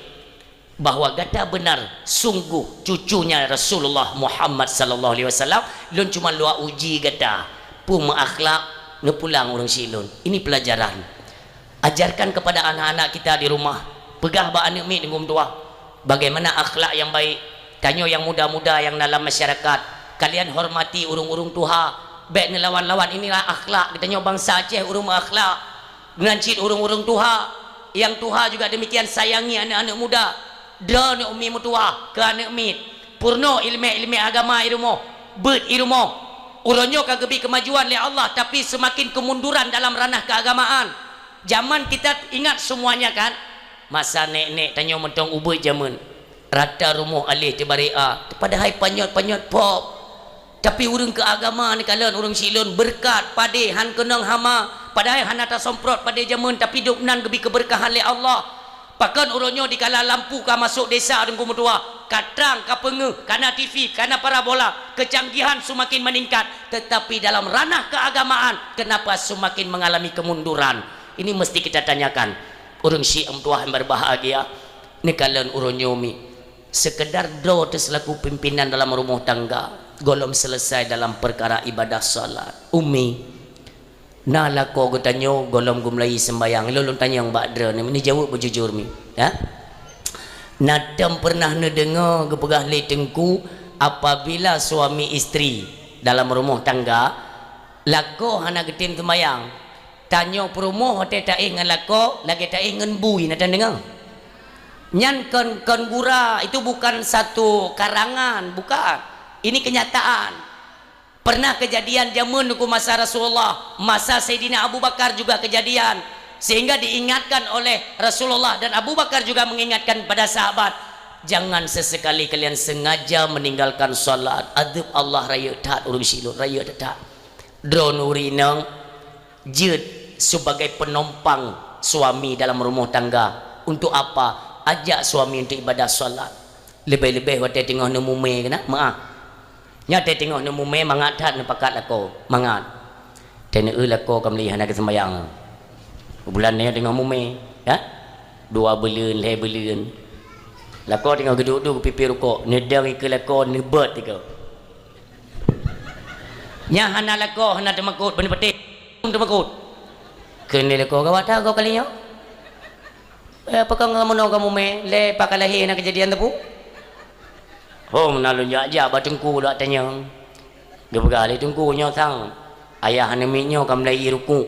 Bahwa gata benar sungguh cucunya Rasulullah Muhammad sallallahu alaihi wasallam, lôn cuma luwa uji gata, peue meuakhlak neupulang ureuëng syiek lôn. Ini pelajaran. Ajarkan kepada anak-anak kita di rumah, peugah bak aneuk miet ngon tuha, bagaimana akhlak yang baik. Tanyoe yang muda-muda yang dalam masyarakat, kalian hormati ureuëng-ureuëng tuha, bék neulawan-lawan. Inilah akhlak geutanyoe bansa Aceh, ureuëng meuakhlak. Meunan cit ureuëng-ureuëng tuha, nyang tuha juga demikian sayangi aneuk-aneuk muda. Droeneuh umi meutuwah keu aneuk miet, peurunoe iéleumé-iéleumé agama i rumoh, beuet i rumoh. Uroe nyoe ka geubri keumajuan lé Allah, tapi seumaken keumunduran dalam ranah keuagamaan. Jameun kita ingat semuanya kan? Masa nék-nék tanyoe mantong ubeuet jameun. Rata rumoh aléh teubarek a, padahai panyöt-panyöt pop. Tapi ureuëng keu agama neukalon ureuëng syiek lôn beureukat, padé, han keunong hama, padahai hana tasomprot padé jameun, tapi dum nan geubri keubeureukahan lé Allah. Pakon uroe nyoe dikala lampu ka masôk desa Teungku meutuwah, ka trang, ka peungeuh, ka na T V, ka na parabola, keucanggihan seumaken meuningkat, teutapi dalam ranah keuagamaan, keunapa seumaken meungalami keumunduran? Ini meusti kita tanyakan. Ureuëng syiek meutuwah nyang beubahgia, neukalon uroe nyoe mi. Seukeudar droe teuh seulaku pimpénan dalam rumoh tangga, gohlom seuleusai dalam peukara ibadah salat. Umi, na lakoe geutanyoe gohlom geumeulayeue seumbahyang, lôn lôn tanyong bak droe nyoe, neujaweueb beujujur mi, ya? Na tom peureunah neudeungoe geupeugah lé Teungku, apabila suami isteri dalam rumoh tangga, lakoe hana geutem seumbahyang, tanyoe peurumoh watée taéh ngon lakoe lagée taéh ngon bui, na tadeungoe? Nyan kon, kon gura, itu bukan satu karangan, bukan. Ini kenyataan. Pernah kejadian jameun Teungku masa Rasulullah, masa Saidina Abu Bakar juga kejadian. Sehingga diingatkan oleh Rasulullah dan Abu Bakar juga mengingatkan pada sahabat, "Jangan sesekali kalian sengaja meninggalkan salat. Adeueb Allah rayeuk that ureuëng syiek lôn, rayeuk that." Droeneuh ureuëng inong jeuet sebagai penumpang suami dalam rumoh tangga. Untuk apa? Ajak suami untuk ibadah salat. Leubeh-leubeh watée teungoh neumumé keunan, meuáh. Nyoe watée teungoh neumumé mangat that neupakat lakoe, mangat. Teuneue lakoe ka meuli hana geuseumbahyang. Bulan nyoe teungoh mumé, ya? Dua buleuen, lhée buleuen. Lakoe teungoh geuduek-duek pipi rukok, neudong ikeue lakoe neubeuet ikeue. Nyan hana lakoe, hana teumakot, beuneupatéh teumakot. Kheun lé lakoe, "Gawat that gob kali nyoe. Eh, pakon kamoe meunoe kamoe mé, lé pat ka lahé hana keujadian teupeu?" "Hom na lôn jak-jak bak teungku lôn tanyong." Geupeugah lé teungku nyoe sang, "Ayah aneuk miet nyoe ka meulayeue rukuk.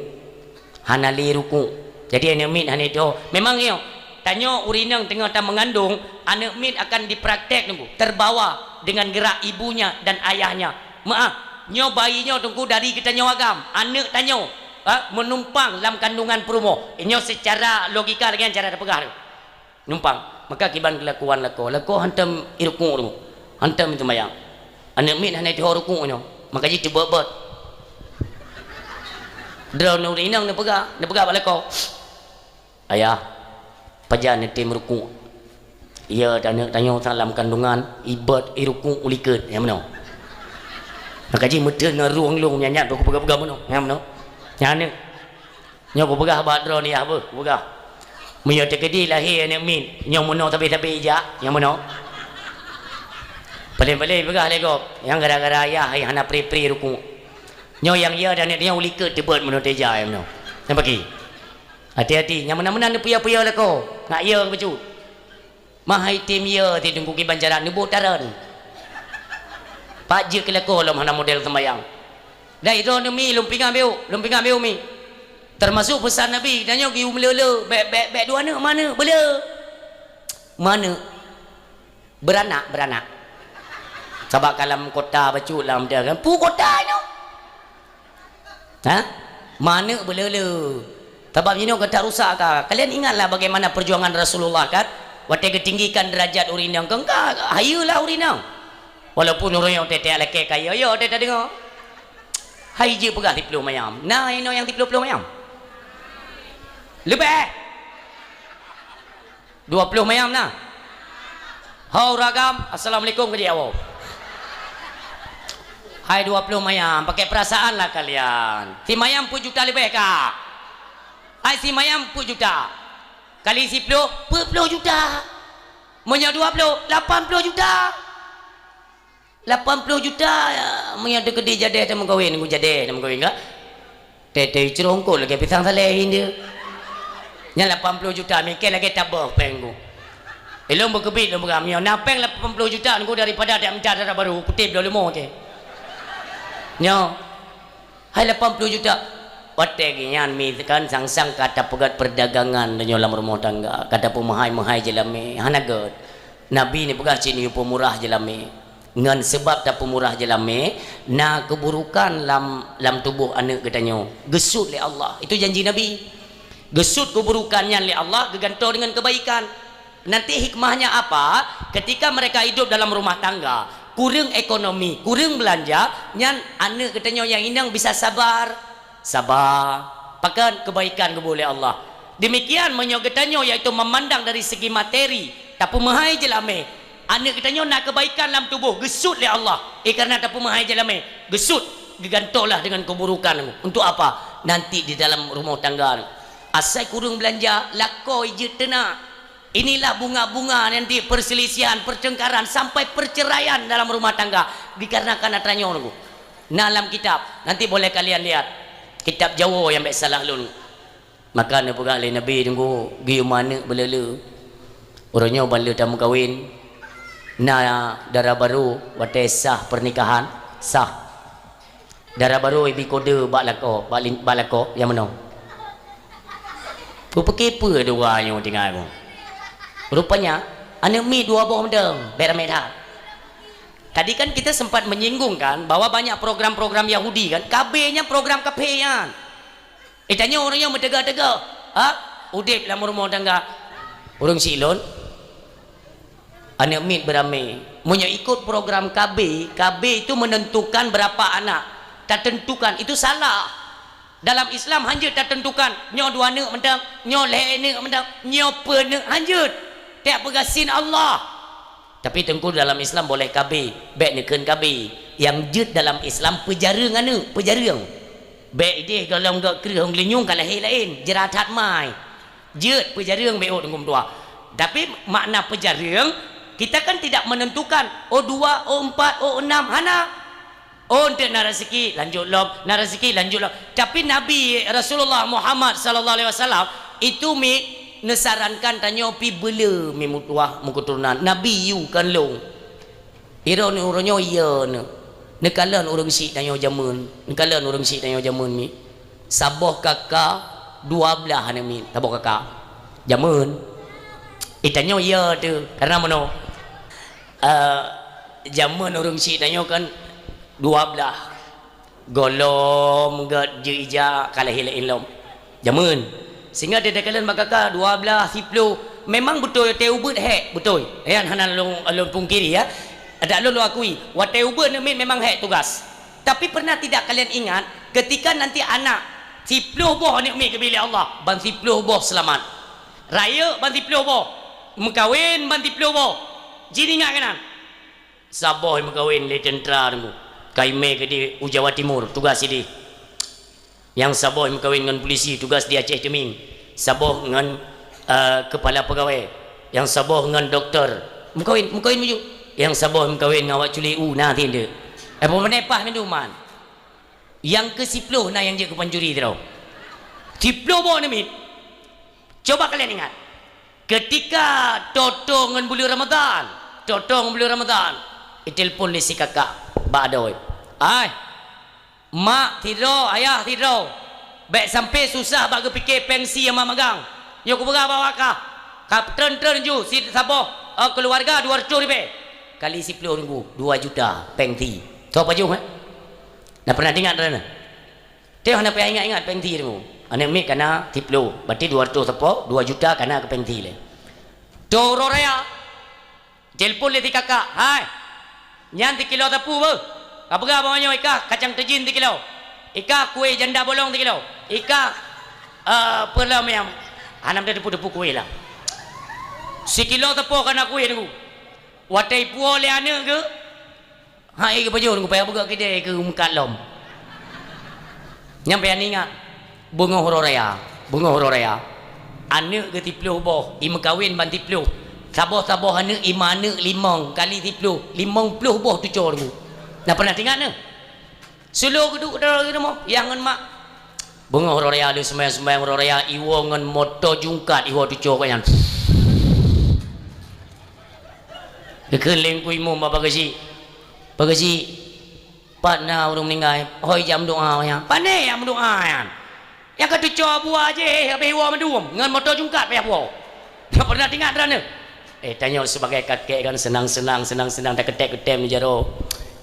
Hana lé rukuk." Jadi aneuk miet hana jiteuho. Memang nyoe, tanyoe ureueng inong teungoh tameungandong, aneuk miet akan dipraktek teungku, terbawa dengan gerak ibunya dan ayahnya. Meuah, nyoe bayi nyoe teungku dari geutanyoe agam, aneuk tanyoe, ha, meunumpang lam kandungan peurumoh. Nyoe seucara logika lagèe nyan cara tapeugah tu. Numpang. Maka kiban keulakuan lakoe. Lakoe hantom irukuk tu. Hantom seumayang. Aneuk miet hana jiteuho rukuk nyoe. Maka jih teubot-bot. Droeneuh ureueng inong neupeugah, neupeugah bak lakoe, "Ayah, pajan neutem rukuk? Yö, aneuk tanyoe sang lam kandungan, ibot irukuk u likot." Nyang meunoe. Maka jih meuteun ngon rueng lôn nyan, nyan, kupeugah-peugah meunoe. Nyang meunoe. Nyan aneuk. Nyoe kupeugah bak droeneuh, yah beuh, kupeugah. Meunyoe teukeudi lahé aneuk miet, nyoe meunoe sabe-sabe ijak, nyoe meunoe. Paléng-paléng peugah lé gob, nyang gara-gara ayah hana pri-pri rukuk. Nyoe nyang yö dan aneuk nyoe u likot teubot meunoe teujak, nyoe meunoe. Nyang paki. Hati-hati, nyang meunan-meunan neupeuyö-peuyö lakoe, ngat yö bacut. Meuhai tem yö, ti teungku kiban cara neuboh tareun. Pat jeuet keu lakoe lom hana model seumayang. Dai droeneuh mi, lôn pingan beu, lôn pingan beu mi. Teumasok peusan Nabi, tanyoe geuyue meuleu-leu, bèk, bèk, bèk dua aneuk, meuaneuk, beuleu. Meuaneuk. Beuranak, beuranak. Sabab ka lam kota bacut lam dia kan. Peue kota nyoe? Ha? Meuaneuk beuleu-leu. Sabab jinoe ka that rusak ka. Kalian ingatlah bagaimana perjuangan Rasulullah kan? Watèe geutinggikan derajat ureueng inong, keu ka hayeue lah ureueng inong. Walaupun ureueng nyang teuh-teuh lakèe kayèe, yo teuh tadeungoe. Hai jeuet peugah siplôh mayam. Na inoe nyang siplôh-plôh mayam? Leubeh. Dua ploh mayam na? Ho ureueng agam, assalamualaikum keu jih awak. Hai dua ploh mayam, pakai perasaan lah kalian. Simayam peuet juta leubeh ka? Hai simayam peuet juta. Kali siplôh, peuet ploh juta. Meunyoe dua ploh, lapan ploh juta. Lapan ploh juta, meunyoe teukeudi jadèh tameukawen, ngon jadèh tameukawen ka? Teuh-teuh icrongkot lagèe pisang saleh indeuek. Nyan lapan ploh juta, mikir lagèe taboh péng ku. Eh, lôn beukeubiet lôn peugah, meunyoe na péng lapan ploh juta ngon daripada dak mita dara barô, kutem dua leumo cit. Nyoe. Hai lapan ploh juta. Watèe geuh nyan mi kan sang-sang ka tapeugöt perdagangan tanyoe lam rumoh tangga, ka tapeumeuhai-meuhai jeulamé, hana göt. Nabi neupeugah cit neuyue peumurah jeulamé. Ngon seubab tapeumurah jeulamé, na keuburukan lam, lam tuboh aneuk geutanyoe. Geusut lé Allah. Itu janji Nabi. Geusut keuburukan nyan lé Allah, geugantoe deungon keubaikan. Nanti hikmahnya apa? Ketika mereka hidup dalam rumah tangga, kureueng ekonomi, kureueng beulanja, nyan aneuk geutanyoe nyang inong bisa sabar. Saba, pakon keubaikan geuboh lé Allah. Demikian meunyoe geutanyoe, yaitu memandang dari segi materi, tapeumeuhai jeulamé, aneuk geutanyoe na keubaikan lam tuboh, geusut lé Allah. Eh, kareuna tapeumeuhai jeulamé, geusut, geugantoe lah deungon keuburukan. Untuk apa? Nanti di dalam rumoh tangga. Asai kureueng beulanja, lakoe jeuet teunak. Inilah bunga-bunga nanti perselisihan, pertengkaran, sampai perceraian dalam rumah tangga dikarenakan atra nyoe, Teungku. Na lam kitab, nanti boleh kalian lihat. Kitab Jawoe nyang bèk salah lôn. Maka neupeugah lé Nabi, Teungku, geuyue meuaneuk beuleu-leu. Uroe nyoe ban lheueh tameukawen, na dara barô watèe sah pernikahan, sah. Dara barô ibi kode bak lakoe, bak lin-, bak lakoe nyang meunoe. Peue pike peue dua nyoe tinggai nyoe. Rupanya, aneuk miet dua boh mantong, bèk ramè that. Tadi kan kita sempat menyinggung kan, bahwa banyak program-program Yahudi kan, K B nyan program kafé nyan. Eh, tanyoe ureueng nyoe meuteuga-teuga, ha? Udép lam rumoh tangga. Ureueng si lôn, aneuk miet beuramé. Meunyoe ikot program K B, K B itu menentukan berapa anak. Tatentukan, itu salah. Dalam Islam hanjeuet tatentukan, nyoe dua aneuk mantong, nyoe lhèe aneuk mantong, nyoe peuet aneuk, hanjeuet. Tiep peugah sin Allah. Tapi Teungku, dalam Islam boleh K B, bèk neukheun K B. Nyang jeuet dalam Islam peujareueng aneuk, peujareueng. Bèk idéh gohlom göt kreueh ôn geulinyueng ka lahé laén, jeurat that mai. Jeuet peujareueng bèk ôt Teungku meutuah. Tapi makna peujareueng, kita kan tidak menentukan, oh dua, oh empat, oh enam, hana. Oh, eunteuk na raseuki, lanjut lom, na raseuki, lanjut lom. Tapi Nabi Rasulullah Muhammad sallallahu alaihi wasallam itu mi neusarankan tanyoe pi beule mi meutuah meuketurunan. Nabi yue kan lôn. Droeneuh uroe nyoe, iya, neuh. Neukalon ureueng syiek tanyoe jameun. Neukalon ureueng syiek tanyoe jameun mi. Saboh K K dua blaih aneuk miet, saboh K K. Jameun. Eh, tanyoe iya teuh. Karena meunoe, eh, jameun ureueng syiek tanyoe kan dua blaih. Gohlom gét jeuet ija ka lahé laén lom. Jameun. Sehingga teukalon bak K K dua blaih, siploh. Memang beutôi watèe ubeut hék, beutôi. Nyan hana lôn, lôn pungkiri, ya. Adak lôn, lôn akui, watèe ubeut aneuk miet memang hék tugas. Tapi pernah tidak kalian ingat, ketika nanti anak siploh boh aneuk miet geubri lé Allah, ban siploh boh seulamat. Rayeuk ban siploh boh, meukawen ban siploh boh. Jih ingat keunan. Saboh meukawen lé teuntra teungku, ka imé keudéh u Jawa Timur, tugas sidéh. Nyang saboh meukawen ngon pulisi, tugas di Aceh Teumin. Saboh ngon, eh, keupala peugawée. Nyang saboh ngon doktor. Meukawen, meukawen maju. Nyang saboh meukawen ngon awak culi u na tindeuek. Eh, peue panai paih mandum man. Nyang keusiploh na nyang jeuet keu pancuri sidroe. Siploh boh aneuk miet. Coba kalian ingat. Ketika toe-toe ngon buleuen Ramadhan, toe-toe ngon buleuen Ramadhan, itelepon lé si kakak bak adoe. "Ai, mak sidroe, ayah sidroe, bèk sampé susah bak geupike péng sie nyang mak magang. Nyoe kupeugah bak awak kah, ka treun-treun ju si saboh, eh, keuluwarga dua reutôh ribèe. Kali siploh ribu, dua juta péng sie. Soe pajoh, eh?" Na pernah teuingat droeneuh? Teuh hana payah ingat-ingat péng sie teungku. Aneuk miet kana siploh, berarti dua reutôh sapo, dua juta kana keu péng sie lé. Toe uroe raya, telepon lé si kakak, "Hai, nyan sikilo sapu beuh. Kapeugah bak nyoe ikah kacang teujin sikilo. Ikah kué janda bolong sikilo. Ikah, eh, peue lom nyang hana meuteupeu-teupeu kué lah. Sikilo sapo kana kué teungku." Watèe ipuwoe lé aneuk geuh, hai geupajoh, geupeugah beugöt keudè keu meukat lom. Nyan payah ingat, beungoh uroe raya, beungoh uroe raya. Aneuk geuh siploh boh, imeukawen ban siploh. Saboh-saboh aneuk, imeuaneuk limong kali siploh, limong ploh boh tucoe teungku. Na pernah teuingat neuh? Seulo geuduek droe di rumoh, yah ngon mak. Beungoh uroe raya lheueh seumayang-seumayang uroe raya, iwoe ngon moto jungkat, iwoe tucoe keu nyan. Geukheun lé Teungku Imum bak Pak Geuchik, "Pak Geuchik, pat na ureueng meuninggai, hôi jak meudoa nyan." "Pane nyang meudoa nyan?" "Nyang ka tucoe buah jih, habéh iwoe mandum, ngon moto jungkat payah puwoe." Na pernah teuingat droeneuh? Eh, tanyoe sibagai kakek kan seunang-seunang, seunang-seunang, takeutém-keutém di jaroe.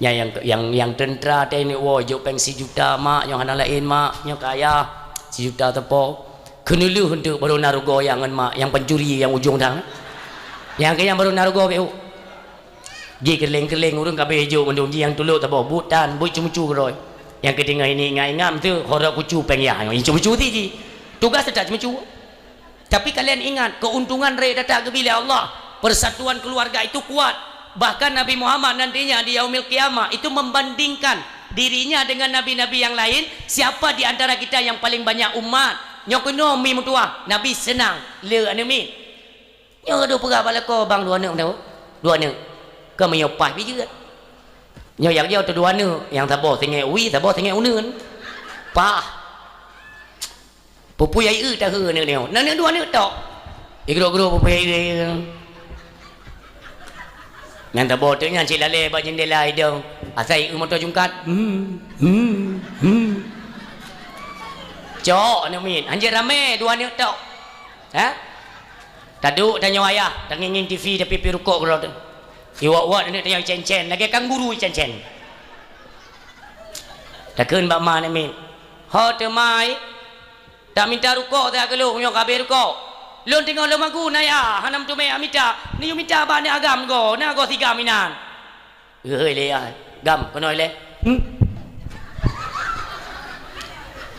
Nyan nyang, nyang, nyang teuntra teuh neuk woe, jok péng sijuta, "Mak, nyoe hana laén, Mak, nyoe keu ayah, sijuta sapo." Keuneulheueh eunteuk barô na rugoe ayah ngon mak, nyang pancuri nyang ujong dang. Nyang keu nyan barô na rugoe beu. Jih keuleng-keuleng ureueng ka abéh jok mandum, jih nyang tulok saboh, buet tan, buet ceumeucue keudroe. Nyang keudeungoe ini ingat-ingat meuteuk, horok kucu péng yah, nyoe ceumeucue ti jih. Tugaih teutap ceumeucue. Tapi kalian ingat, keuntungan rayeuk that-that geubri lé Allah. Persatuan keluarga itu kuat. Bahkan Nabi Muhammad nantinya di Yaumil Qiyamah itu membandingkan dirinya dengan nabi-nabi yang lain, siapa di antara kita yang paling banyak umat. Nyoe keunoe mi meutuah, Nabi seunang, le aneuk miet. Nyoe ka dua peugah bak lakoe, bang, dua aneuk meudawa. Dua aneuk. Ka meunyoe paih pih jeuet. Nyoe jak jauh teuh dua aneuk, nyang saboh singét wie, saboh singét uneuen. Paih. Peue-peue nyang ieu tahe aneuk nyoe. Na aneuk dua aneuk tok. Igrok-grok peue-peue nyang ieu. Nyang saboh teuk nyan cit lalé bak jeundela idong. Asai ieu moto jungkat. Hmm, hmm, hmm. Cok aneuk miet, hanjeuet ramé dua aneuk tok. Ha? Taduek tanyoe ayah, tangieng-ngieng T V tapi pi rukok keudroe teuh. Iwot-wot aneuk tanyoe icén-cén, lagèe kanguru icén-cén. Takheun bak ma aneuk miet, "Ho teuma ai, taminta rukok teuh keu lôn nyoe ka abéh rukok. Lôn teungoh lôn magun ayah, hana meuteumé mita, neuyue mita bak aneuk agam goe, na goe sigam inan." "Hei lé ai, gam keunoe lé." Hmm.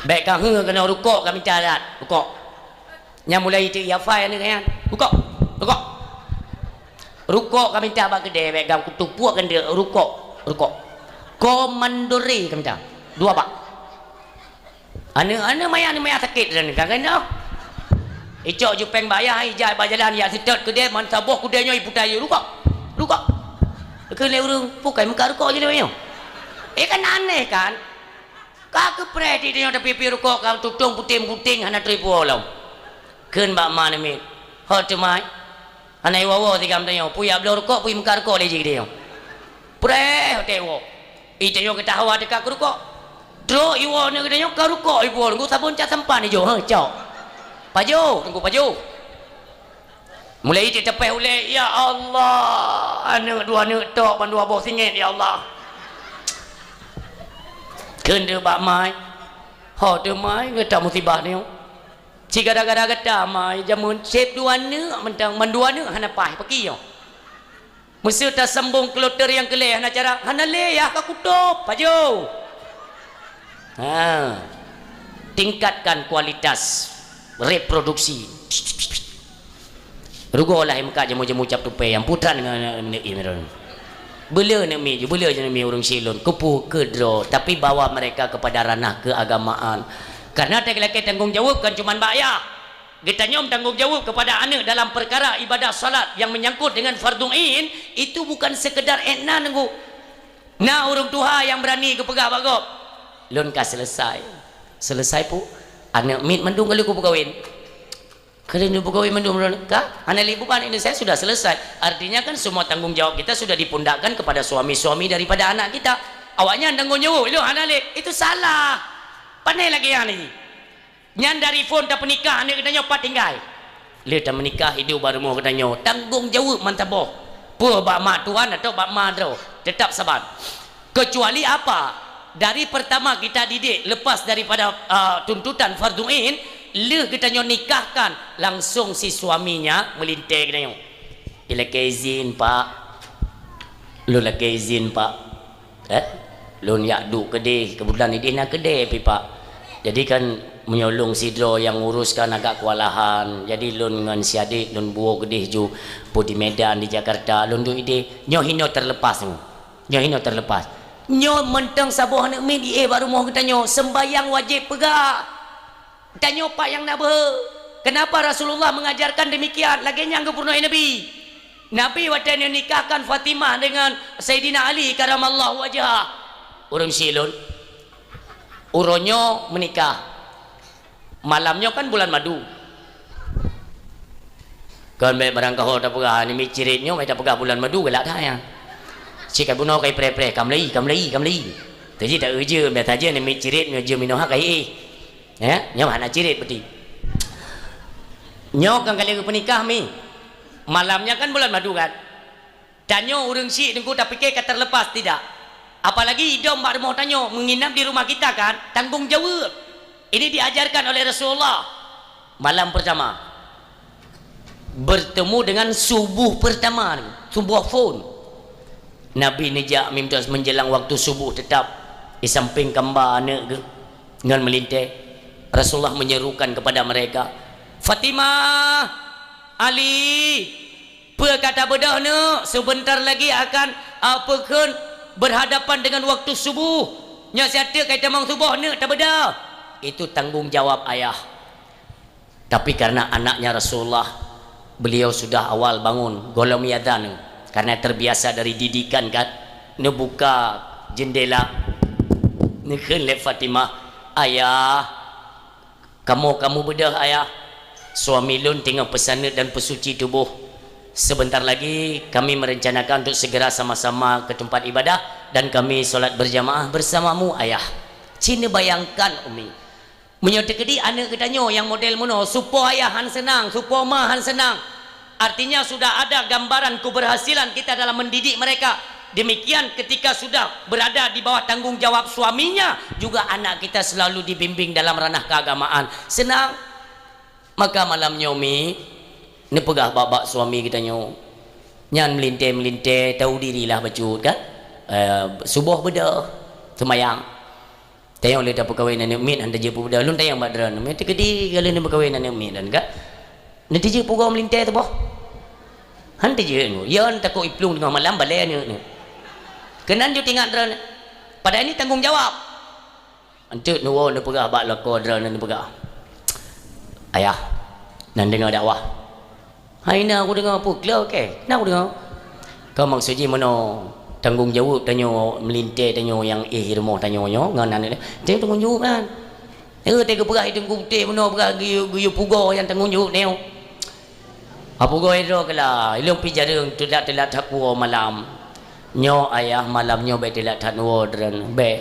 Bèk ka heu keunoe rukok ka mita that, rukok. Nyan mulai teuk yafai aneuk nyan. "Rukok, rukok." Rukok ka mita bak keudè, bèk gam kutupuak keuneuk, rukok, rukok. Komandore ka mita. Dua bak. Aneuk-aneuk maya, aneuk maya sakét dan ka keunoe. Icok ju péng bak ayah, ijak bak jalan, ijak seutôt keudè, man saboh keudè nyoe iputa ié, "Rukok, rukok." Keu lé ureueng, "Peue kai meukat rukok jih lé nyoe?" Eh, kan aneh kan? Ka keupreh di tanyoe tapi pi rukok ka tutong puténg-puténg hana trép woe lom. Kheun bak ma aneuk miet, "Ho teumai, hana iwoe-woe sigam tanyoe, peue jak bloe rukok, peue meukat rukok lé jih geutanyoe." Preh watèe iwoe. I tanyoe geutah hawa teuka keu rukok. Trok iwoe aneuk geutanyoe ka rukok iwoe, ngon sabon cat sampan ijo, ha, cok. Pajoh, teungku pajoh. Mulai teutapéh ulèe, "Ya Allah, aneuk dua aneuk tok ban dua boh singét, ya Allah." Kheun deuh bak mai, "Ho teumai, gata musibah nyoe. Cit gara-gara gata mai, jameun sép dua aneuk mantong, ban dua aneuk hana paih, pakri nyoe. Meuseu tasambong kloter nyang keu lhèe hana cara, hana lé yah ka kutôb, pajoh." Ha. Tingkatkan kualitas reproduksi. Rugoe lah meukat jamu-jamu cap tupée nyang putran ngon aneuk miet. Beuleu aneuk miet, beuleu aneuk miet ureueng syik lôn. Keupeue? Keu droe, tapi bawa mereka kepada ranah keagamaan. Karena lakée tanggong jaweueb kan cuma bak yah. Geutanyoe tanggong jaweueb kepada aneuk dalam perkara ibadah salat yang menyangkut dengan fardhu ain, itu bukan sekedar ék na nunggu. Na ureueng tuha nyang beurani geupeugah bak gob, "Lôn ka selesai." Selesai peue? Aneuk miet mandum ka lheueh kupeukawen. Ka lheueh kupeukawen mandum lôn ka? Hana lé beban ini, saya sudah selesai. Artinya kan semua tanggung jawab kita sudah dipundakkan kepada suami-suami daripada anak kita. Awaknyan tanggung jawab, lôn hana lé. Itu salah. Pane lagée nyan lagi. Nyan dari phon tapeunikah aneuk geutanyoe pat tinggai. Lheueh tameunikah hidup bak rumoh geutanyoe, tanggong jaweueb mantong boh. Peue bak mak tuan atau bak ma droe, tetap saban. Kecuali apa? Dari pertama kita didik lepas daripada, ah, tuntutan fardhu ain, lheueh geutanyoe nikahkan, langsung si suaminya meulintée geutanyoe. Ilakée izin, Pak. Lôn lakée izin, Pak. Eh? Lôn jak duek keudeh, keubeutulan ideh na keudè pih, Pak. Jadi kan meunyoe lôn sidroe nyang ngurus kan agak keuwalahan. Jadi lôn ngon si adék lôn buok keudeh ju pu di Medan, di Jakarta, lôn duek ideh. Nyoe hinoe terlepas nyoe. Nyoe hinoe terlepas. Nyoe mantong saboh aneuk miet jiéh bak rumoh geutanyoe, sembahyang wajéb peugah. Tanyoe pat nyang na beuhe. Kenapa Rasulullah mengajarkan demikian? Lagée nyang geupeurunoe Nabi. Nabi watée neunikahkan Fatimah dengan Saidina Ali karamallahu wajhah. Ureueng syik lôn. Uroe nyoe meunikah. Malam nyoe kan bulan madu. Kon bék barangkaho tapeugah, aneuk miet cirit nyoe, bék tapeugah bulan madu galak that nyan. Cit ka bunoe ka ipreh-preh, ka meulai, ka meulai, ka meulai. Teujih tak ujeuen, biasa aja aneuk miet cirit nyoe jeuem inoe ha ka iéh. Ya, nyoe hana cirit beuti. Nyoe kan ka lheueh geupeunikah mi. Malamnya kan bulan madu kan. Tanyoe ureueng syik teungku tapike ka terlepas, tidak. Apalagi idong bak rumoh tanyoe, menginap di rumah kita kan, tanggung jaweueb. Ini diajarkan oleh Rasulullah. Malam pertama, bertemu dengan subuh pertama ni, subuh phon. Nabi neujak mimita menjelang waktu subuh tetap di samping kamba aneuk geuh ngon meulintée. Rasulullah menyerukan kepada mereka, "Fatimah, Ali, peue ka tabeudôh neuk? Sebentar lagi akan, a, peue kheun, berhadapan dengan waktu subuh. Nyoe siat teuk ka itamong suboh neuk tabeudôh." Itu tanggung jawab ayah. Tapi karena anaknya Rasulullah, beliau sudah awal bangun, gohlom iazan, karena terbiasa dari didikan kan, neubuka jendela, neukheun lé Fatimah, "Ayah, kamoe ka mubeudôh, Ayah. Suami lôn teungoh peusaneut dan peusuci tuboh. Sebentar lagi kami merencanakan untuk segera sama-sama ke tempat ibadah dan kami solat berjamaah bersamamu, Ayah." Cit neubayangkan, Umi. Meunyoe teukeudi aneuk geutanyoe nyang model meunoe, supo ayah han seunang, supo ma han seunang. Artinya sudah ada gambaran keberhasilan kita dalam mendidik mereka. Demikian ketika sudah berada di bawah tanggung jawab suaminya, juga anak kita selalu dibimbing dalam ranah keagamaan. Seunang. Maka malam nyoe mi, neupeugah bak-bak suami geutanyoe. Nyan meulintée-meulintée, tahu dirilah bacut kan? Eh, suboh beudôh, seumayang. Tayong lé tapeukawen aneuk miet, han teujeuet peubuda. Lôn tayong bak droeneuh, meuteukedi ka lheueh neupeukawen aneuk miet dan ka. Neutijeuet pugoe meulintée teuboh. Han teujeuet ngon. Yon takot iplueng teungoh malam balée aneuk nyoe. Keunan ju tingat droeneuh. Padahai ini tanggung jawab. Enteuk neuwoe neupeugah bak lakoe droeneuh neupeugah, "Ayah, nan deungoe dakwah." "Hai na kudeungoe peue klo keh? Na kudeungoe." "Ka maksud jih meunoe, Tanggong jaweueb tanyoe, meulintèe tanyoe nyang éh rumoh tanyoe nyoe ngon aneuk, tanyoe tanggong jaweueb nyan. Eh, teuka peugah i Teungku Putéh bunoe peugah geuyue, geuyue pugoe nyang tanggong jaweueb tanyoe. Apugoe droe keulah, ilôn pih jareueng teulat-teulat that kuwoe malam. Nyoe ayah, malam nyoe bèk teulat that neuwoe droen, bèk.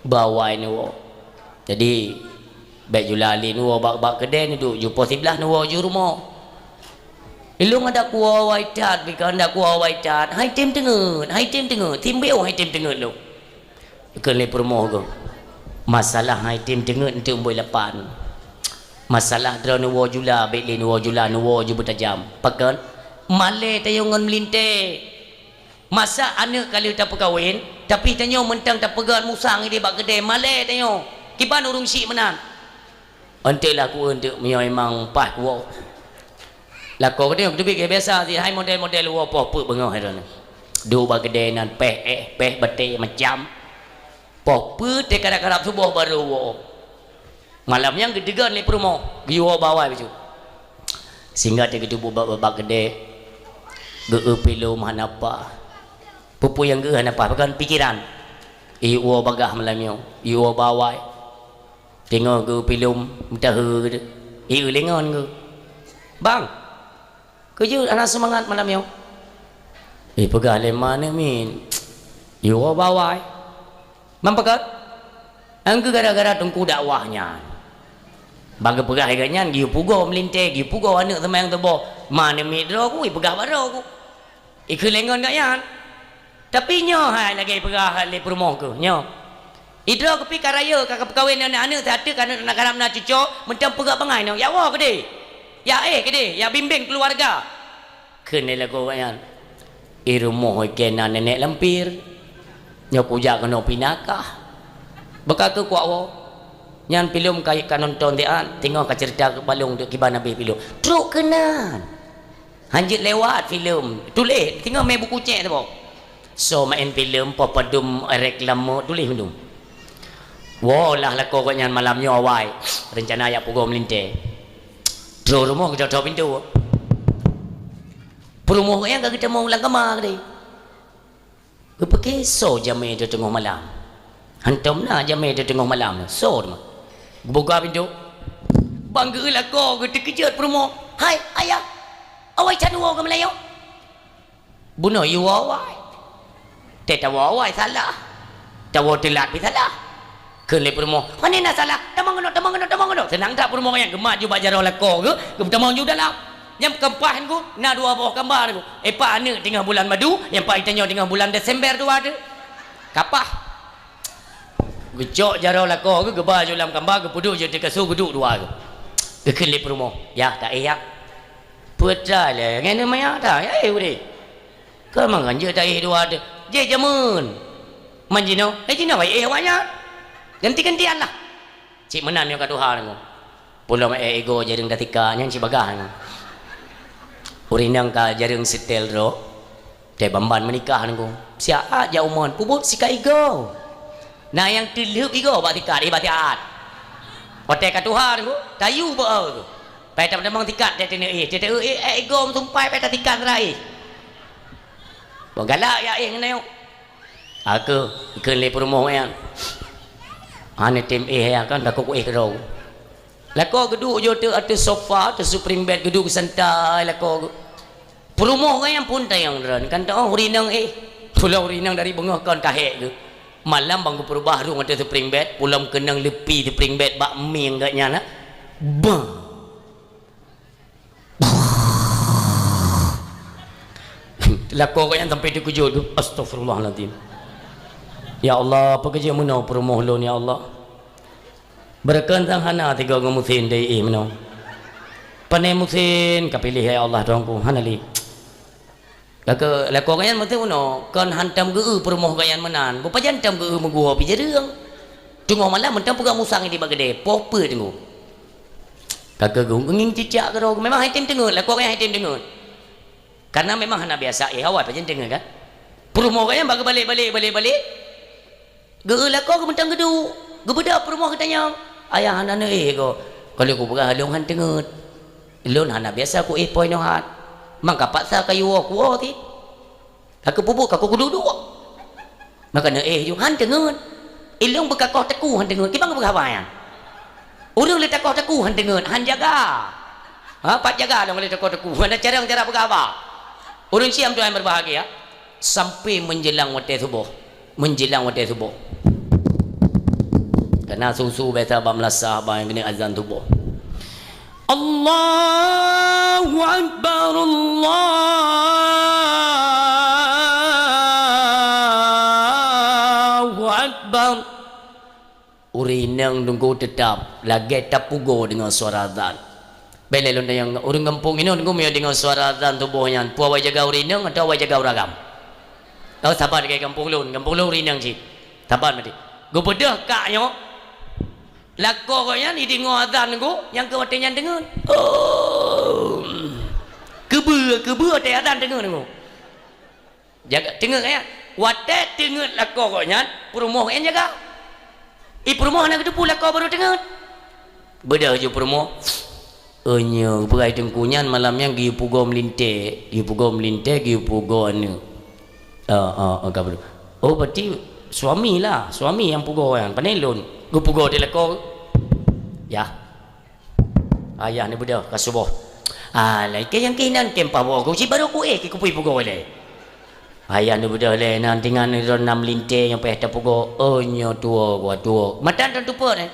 Bawai neuwoe. Jadi, bèk jula lé neuwoe bak, bak keudè neuduek ju poh siblaih neuwoe ju rumoh. Ilôn adak kuwoe awai that, bika adak kuwoe awai that. Hai tem teungeut, hai tem teungeut, tem beu hai tem teungeut lôn. Kheun lé peurumoh geuh. Masalah hai tem teungeut eunteuk boi lapan. Masalah droe neuwoe jula, bèk lé neuwoe jula, neuwoe ju beutajam. Pakon? Malèe tanyoe ngon meulintèe. Masa aneuk ka lheueh tapeukawen, tapi tanyoe mantong tapeugöt musang idéh bak keudè, malèe tanyoe. Kiban ureueng syiek meunan. Eunteuk lah ku eunteuk meunyoe memang paih kuwoe. Lakoe geutanyoe teubiet keu biasa, hai model-model woe poh peuet beungoh hai droeneuh. Duek bak keudè nan péh éh, péh batèe macam. Poh peuet teukarab-karab suboh barô woe. Malam nyan geuteugon lé peurumoh, geuyue woe bawai bacut. Sehingga teugeuteubiet bak, bak keudè, geu-eu pilom hana paih. Peue-peue nyang geu-eu hana paih, pakon pikeran. Ih woe bagah malam nyoe, ih woe bawai. Teungoh geu-eu pilom, meuteumé geuh. Ih eu lé ngon geuh. Bang, keu jeuet hana seumangat malam nyoe. Ih peugah lé ma neuh min. Ih woe bawai. Mam pakon? Nyang keu gara-gara teungku dakwah nyan. Bak geupeugah lagèe nyan, geuyue pugoe meulintèe, geuyue pugoe aneuk seumayang suboh. Ma neuh miet droe ku, ipeugah bak droe ku. Ikheun lé ngon gobnyan. Tapi nyoe hai lagèe ipeugah lé peurumoh keuh, nyoe. Idroe keuh pih ka rayeuk, ka geupeukawen aneuk-aneuk, siat teuk aneuk na karab na cucoe, mantong peugah bangai nyoe, "Jak woe keudéh. Jak éh keudéh, jak bimbéng keuluwarga." Kheun lé lakoe gobnyan, "I rumoh ikeu na nenek lampir. Nyoe kujak keunoe pih nakah. Beuka keu kuwoe." Nyan pilom ka, ka nonton siat, teungoh ka ceurita keu bak lôn deuek kiban habéh pilom. Trok keunan. Han jeuet lewat pilom. Tuléh, teungoh mé buku cèk saboh. Soe maén pilom, poh padum, reklame, tuléh mandum. Woe lah lakoe gobnyan malam nyoe awai. Reuncana jak pugoe meulintèe. Trok rumoh geutôp-tôp pintoe. Peurumoh gobnyan ka geutamong lam kama keudéh. Geupike soe jamé teuh teungoh malam. Hantom na jamé teuh teungoh malam. Soe teuma? Geubuka pintoe. Bang geu-eu lakoe geuh teukeujot peurumoh. "Hai, ayah! Awai can woe keu malam nyoe?" "Bunoe yue woe awai." "Teuh tawoe awai salah. Tawoe teulat pih salah." Kheun lé peurumoh, "Pane na salah? Tamong keunoe, tamong keunoe, tamong keunoe." Seunang that peurumoh nyan geumat ju bak jaroe lakoe geuh, geupeutamong ju dalam. Nyan keumpah nyan ku, na dua boh kamba nyan ku. Éh pat aneuk teungoh bulan madu, nyang pat tanyoe teungoh bulan Desember dua teuh. Kapah. Geucok jaroe lakoe geuh, geuba ju lam kamba, geupeuduek ju ateueh kasô, geuduek dua geuh. Geukheun lé peurumoh, "Yah, ka éh yah." "Peue teuma lé, ngon maya ta, ya éh udeh." "Keu mangat jeuet ta éh dua teuh." "Jih jameun." "Man jinoe?" "Eh, jinoe ka éh awaknyan. Ganti-gantian lah." Cit meunan nyoe ka tuha nyoe. Pulom éh igoe jareueng tatika nyan cit bagah nyoe. Ureueng inong ka jareueng seutèl droe. Teuh ban-ban meunikah nyoe. Siat jak umon, peubuet sikat igoe. Na nyang teulheueb igoe bak sikat, eh, bak siat. Watèe ka tuha nyoe, tayue beu. Pai tamong sikat teuh teuneuk éh, teuh éh, éh igoe meusumpai pai tasikat sira éh. Boh galak jak éh ngon nyoe. Aku kheun lé peurumoh nyan. Hana tem éh ya kan, takot ku éh keudroe. Lakoe geuduek ju ateueh, ateueh sofa, ateueh spring bed geuduek santai lakoe geuh. Peurumoh gobnyan pun tanyong droen, kan teuh ureueng inong éh. Pulom ureueng inong dari beungoh kon ka hék geuh. Malam ban geupeureubah rhueng ateueh spring bed, pulom keunong leupi spring bed bak mieng gobnyan na. Bah. Lakoe gobnyan sampai teukeujot geuh. Astagfirullahalazim. Ya Allah, peue keuh jeuet meunoe peurumoh lôn, ya Allah. Beureukan sang hana tiga ngon meusén dai éh meunoe. Pane meusén ka piléh, ya Allah, Tuhanku, hana lé. Lakoe, lakoe gobnyan meusén meunoe, kon hantom geu-eu peurumoh gobnyan meunan. Beupajan tom geu-eu meuguho pih jareueng. Teungoh malam mantong peugah musang di bak keudè, poh peuet teungku. Ka keu geuh ngieng cicak keudroe, memang hai tem teungeut, lakoe gobnyan hai tem teungeut. Karena memang hana biasa éh awai pajan teungeut kan. Peurumoh gobnyan bak geubalek-balek, balek-balek. Geu-eu lakoe geuh mantong geuduek, geubeudôh peurumoh geutanyong, "Ayah hana neuéh goe?" "Ka lheueh kupeugah lôn han teungeut. Lôn hana biasa kuéh poh inoe hat. Mangka paksa kayue woe kuwoe cit. Ka keu peubuet ka keu kuduek-duek." Maka neuéh ju, han teungeut. Ilong beukakoh teku han teungeut. Kiban beugah haba nyan. Ureuëng le takoh teku han teungeut, han jaga. Ha, pat jaga lom le takoh teku. Hana carang cara beugah haba. Ureuëng siam tuan berbahagia. Sampai menjelang watée suboh. Menjelang watée suboh. Karena susu biasa bak melasah, bak nyang keuneuk azan suboh. Allahu Akbar, Allahu Akbar. Ureuëng inong teungku teutap lagée tapugoe deungon suara azan. Bék lé lôn tanyong, ureuëng gampông inong teungku meunyoe deungon suara azan suboh nyan, peue awai jaga ureuëng inong atawa awai jaga ureuëng agam? Oh, saban lagée gampông lôn, gampông lôn ureuëng inong cit. Saban maté. Geubeudôh kak nyoe, lakoe gobnyan ideungoe azan teungku, nyang keu watée nyan deungon. Oh. Keubeue, keubeue watée azan deungon teungku. Jaga, teungeut ya. Watée teungeut lakoe gobnyan, peurumoh nyan jaga. I peurumoh hana geuteupeue lakoe barô teungeut. Beudôh ju peurumoh. Oh nyoe, peugah teungku nyan malam nyan geuyue pugoe meulintée, geuyue pugoe meulintée, geuyue pugoe aneuëk. Ah, ah, ah, ka beudôh. Oh, berarti suami lah, suami nyang pugoe nyan. Pane lôn, geupugoe di lakoe. Yah. Ayah neubeudôh ka suboh. Ah, lagée nyang keunan keu paboh ku, ci barô ku éh keu kupi pugoe lé. Ayah neubeudôh lé, nan tingan droeneuh na meulintée nyang payah tapugoe. Oh, nyoe tuwoe, gua tuwoe. Mata droeneuh tupot, eh?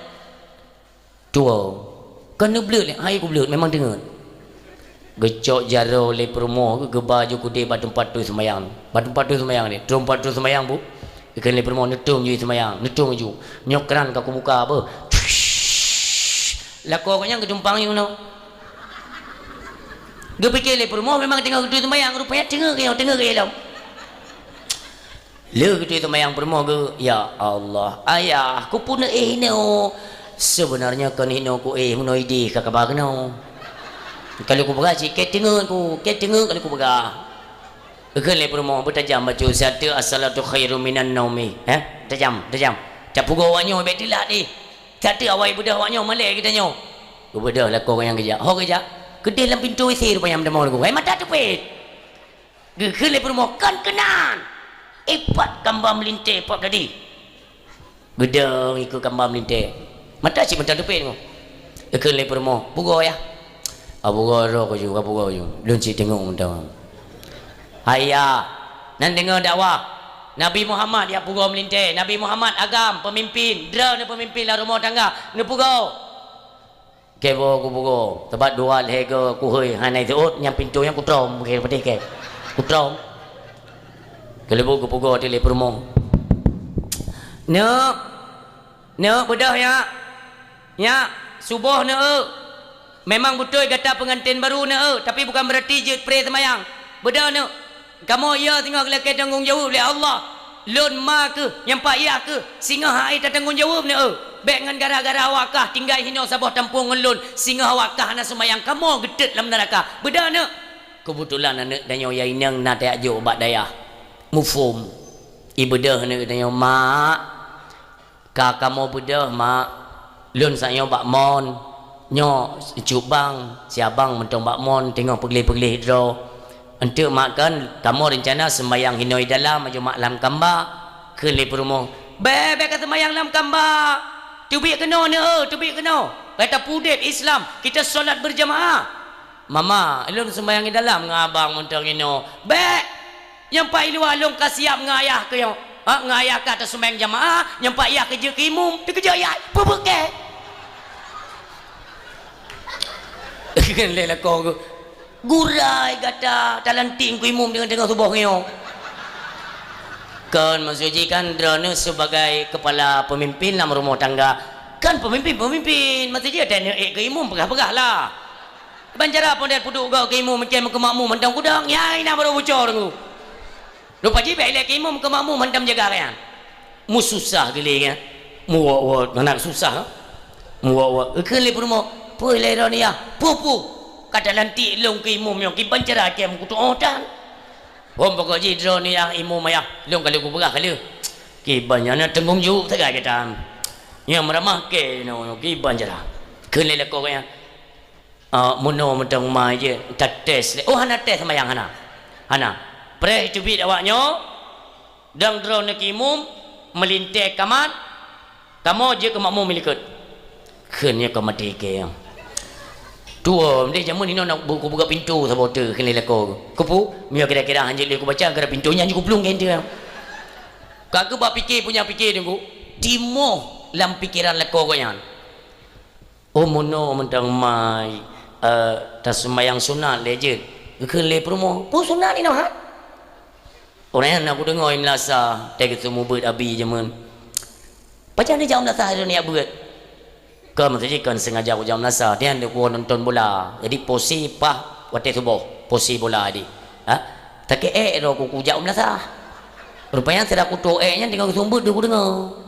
Tuwoe. Kon neubleuet lé, hai kubleuet, memang deungon. Geucok jaroe lé peurumoh, geuba ju keudeh bak teumpat teuh seumayang. Bak teumpat teuh seumayang lé. Teumpat teuh seumayang, Bu. Geukheun lé peurumoh, "Neutueng ju seumayang, neutueng ju. Nyoe kran ka kubuka beuh." Lakoe gobnyan geutumpang ju nyoe. Geupike lé peurumoh memang teungoh geutui seumayang, rupanya teungeut keu nyoe, teungeut keu ilong. Le geutui seumayang peurumoh geuh, "Ya Allah, Ayah, kupeue neuéh inoe? Seubeunarnya kon inoe kuéh, meunoe ideh ka kaba keunoe. Ka lheueh kupeugah cit, keu teungeut ku, keu teungeut ka lheueh kupeugah." Geukheun lé peurumoh, beutajam bacut, siat teuk as-salatu khairum minan naumi. Eh? Tajam, tajam. Tapugoe awak nyoe bék teulat deh. Siat teuk awai beudôh awak nyoe malée geutanyoe. Geubeudôh lakoe nyang geujak. Ho geujak. Keudeh lam pintoe W C rupanya meutamong lagoe. Hai mata teupet. Geukheun lé peurumoh, "Kon keunan. Ipat kamba meulintée pap tadi." Geudong ikeue kamba meulintée. Mata cit mata teupet nyoe. Geukheun lé peurumoh, "Pugoe yah." "Ah, pugoe droe ku ju, ka pugoe ju. Lôn cit teungoh mantong." "Hai ya, nan deungoe dakwah. Nabi Muhammad jak pugoe meulintée. Nabi Muhammad agam, peumimpin. Droeneuh peumimpin lam rumoh tangga. Neupugoe." Keu boh kupugoe, sabab dua lhée goe kuhôi hana jiseuôt, nyang pintoe nyan kutrom, keu peudeh keu. Kutrom. Keuleubuk kupugoe teuk lé peurumoh. Neuk, neuk beudôh nyak. Nyak, suboh neuk. Memang beutôi gata peunganten baru neuk, tapi bukan berarti jeuet pré seumayang. Beudôh neuk. Kamoe yö singoh lakée tanggong jaweueb lé Allah. Lôn ma kheueh, nyang pat yah kheueh, singoh hai tatanggong jaweueb neuk. Bék ngon gara-gara awak kah tinggai hinoe saboh tampueng ngon lôn, singoh awak kah hana seumayang kamoe geutot lam neuraka. Beudôh neuk. Keubeutulan aneuk tanyoe nyang inong na tajak jok bak dayah. Muphom. I beudôh aneuk tanyoe, "Mak, ka kamoe beudôh, Mak. Lôn sa'at nyoe bak mon. Nyoe cut bang, si abang mantong bak mon teungoh peugleh-peugleh droe. Enteuk mak kon, kamoe reuncana seumayang hinoe dalam, ajoh mak lam kamba." Kheun lé peurumoh, "Bék, bék ka seumayang lam kamba. Teubiet keunoe neuk, teubiet keunoe. Gata peudeb Islam, kita sholat berjamaah." "Mama, lôn seumayang di dalam ngon abang mantong inoe." "Bék! Nyang pat i luwa lôn ka siab ngon ayah keuh nyoe. Ha, ngon ayah ka taseumayang jamaah, nyang pat yah keu jeuet keu imum, teukeujot yah, peubeukée." Kheun lé lakoe geuh, "Gurai gata talantik keu imum deungon teungoh suboh nyoe." Kon maksud jih kan droeneuh sebagai kepala pemimpin lam rumoh tangga. Kan pemimpin-pemimpin, maksud jih tanyoe ék keu imum peugah-peugah lah. Ban cara pondét peuduek goe keu imum, meucen keu makmum mantong kudong, nyan na barô bucor teungku. Rupa jih bék ilée keu imum keu makmum mantong jaga nyan. Meususah geuh lé nyan. Meuwot-wot, hana susah. Meuwot-wot. Kheun lé peurumoh, "Peue lé droeneuh yah? Peue-peue? Ka talantik lôn keu imum nyoe, kiban cara cam kutu'oh tan." "Hom pokok jih droeneuh yah imum ayah, lôn ka lheueh kupeugah ka lheueh. Kiban nyan na teunggong jaweueb sagai gata. Nyang meuramah kée nyoe, kiban cara." Kheun lé lakoe nyan. Ah, meunoe mantong ma jih, tates lé. Oh, hana tes seumayang, hana. Hana. Preh teubiet awak nyoe. Dang droeneuh keu imum, meulintèe kamat, kamoe jeuet keu makmum likot. Kheun nyoe ka maté kèe. Tuwo, meunan jameun inoe na bu-, kubuka pintoe saboh teuk kheun lé lakoe. Keupeue? Meunyoe kira-kira hanjeuet lé kubaca, gara pintoe nyan jih kuplueng keu enteuk. Ka geuba pike punya pike teungku, timoh lam pikeran lakoe gobnyan. Oh, meunoe mantong mai, eh, taseumayang sunat lé jeuet. Geukheun lé peurumoh, "Peue sunat inoe, ha?" Ureueng nyan na kudeungoe i meunasah, teuh geuseumeubeuet abi jameun. "Pajan neujak u meunasah droeneuh jak beuet?" Kon, maksud jih kon sengaja kujak u meunasah, nyan lé kuwoe nonton bola. Jadi posé paih watèe suboh, posé bola di. Ha? Takeu ék droe ku kujak u meunasah. Rupanya sira kutoh ék nyan teungoh geuseumeubeuet di kudeungoe.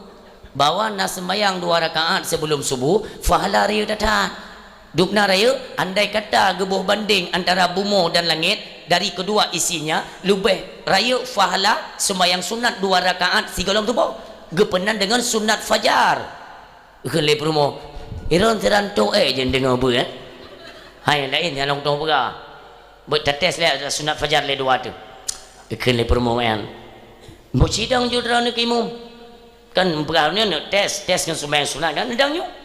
Bahwa na sembahyang dua rakaat sebelum subuh, pahala rayeuk that-that. Dubna rayeuk, andai kata geuboh bandeng antara bumoe dan langét, dari kedua isinya, leubeh rayeuk pahala sembahyang sunat dua rakaat sigohlom suboh, geupeunan deungon sunat fajar. Geukheun lé peurumoh, "Droeneuh sira toh ék jeuet deungoe beuet, eh? Hai, laén nyang lôn tutoe peugah. Beuet tates lé sunat fajar lé dua teuh." Geukheun lé peurumoh nyan, "Meusidang ju droeneuh keu imum." Kan peugah nyoe, nyoe tes, tes ngon seumayang sunat kan, neudang nyoe.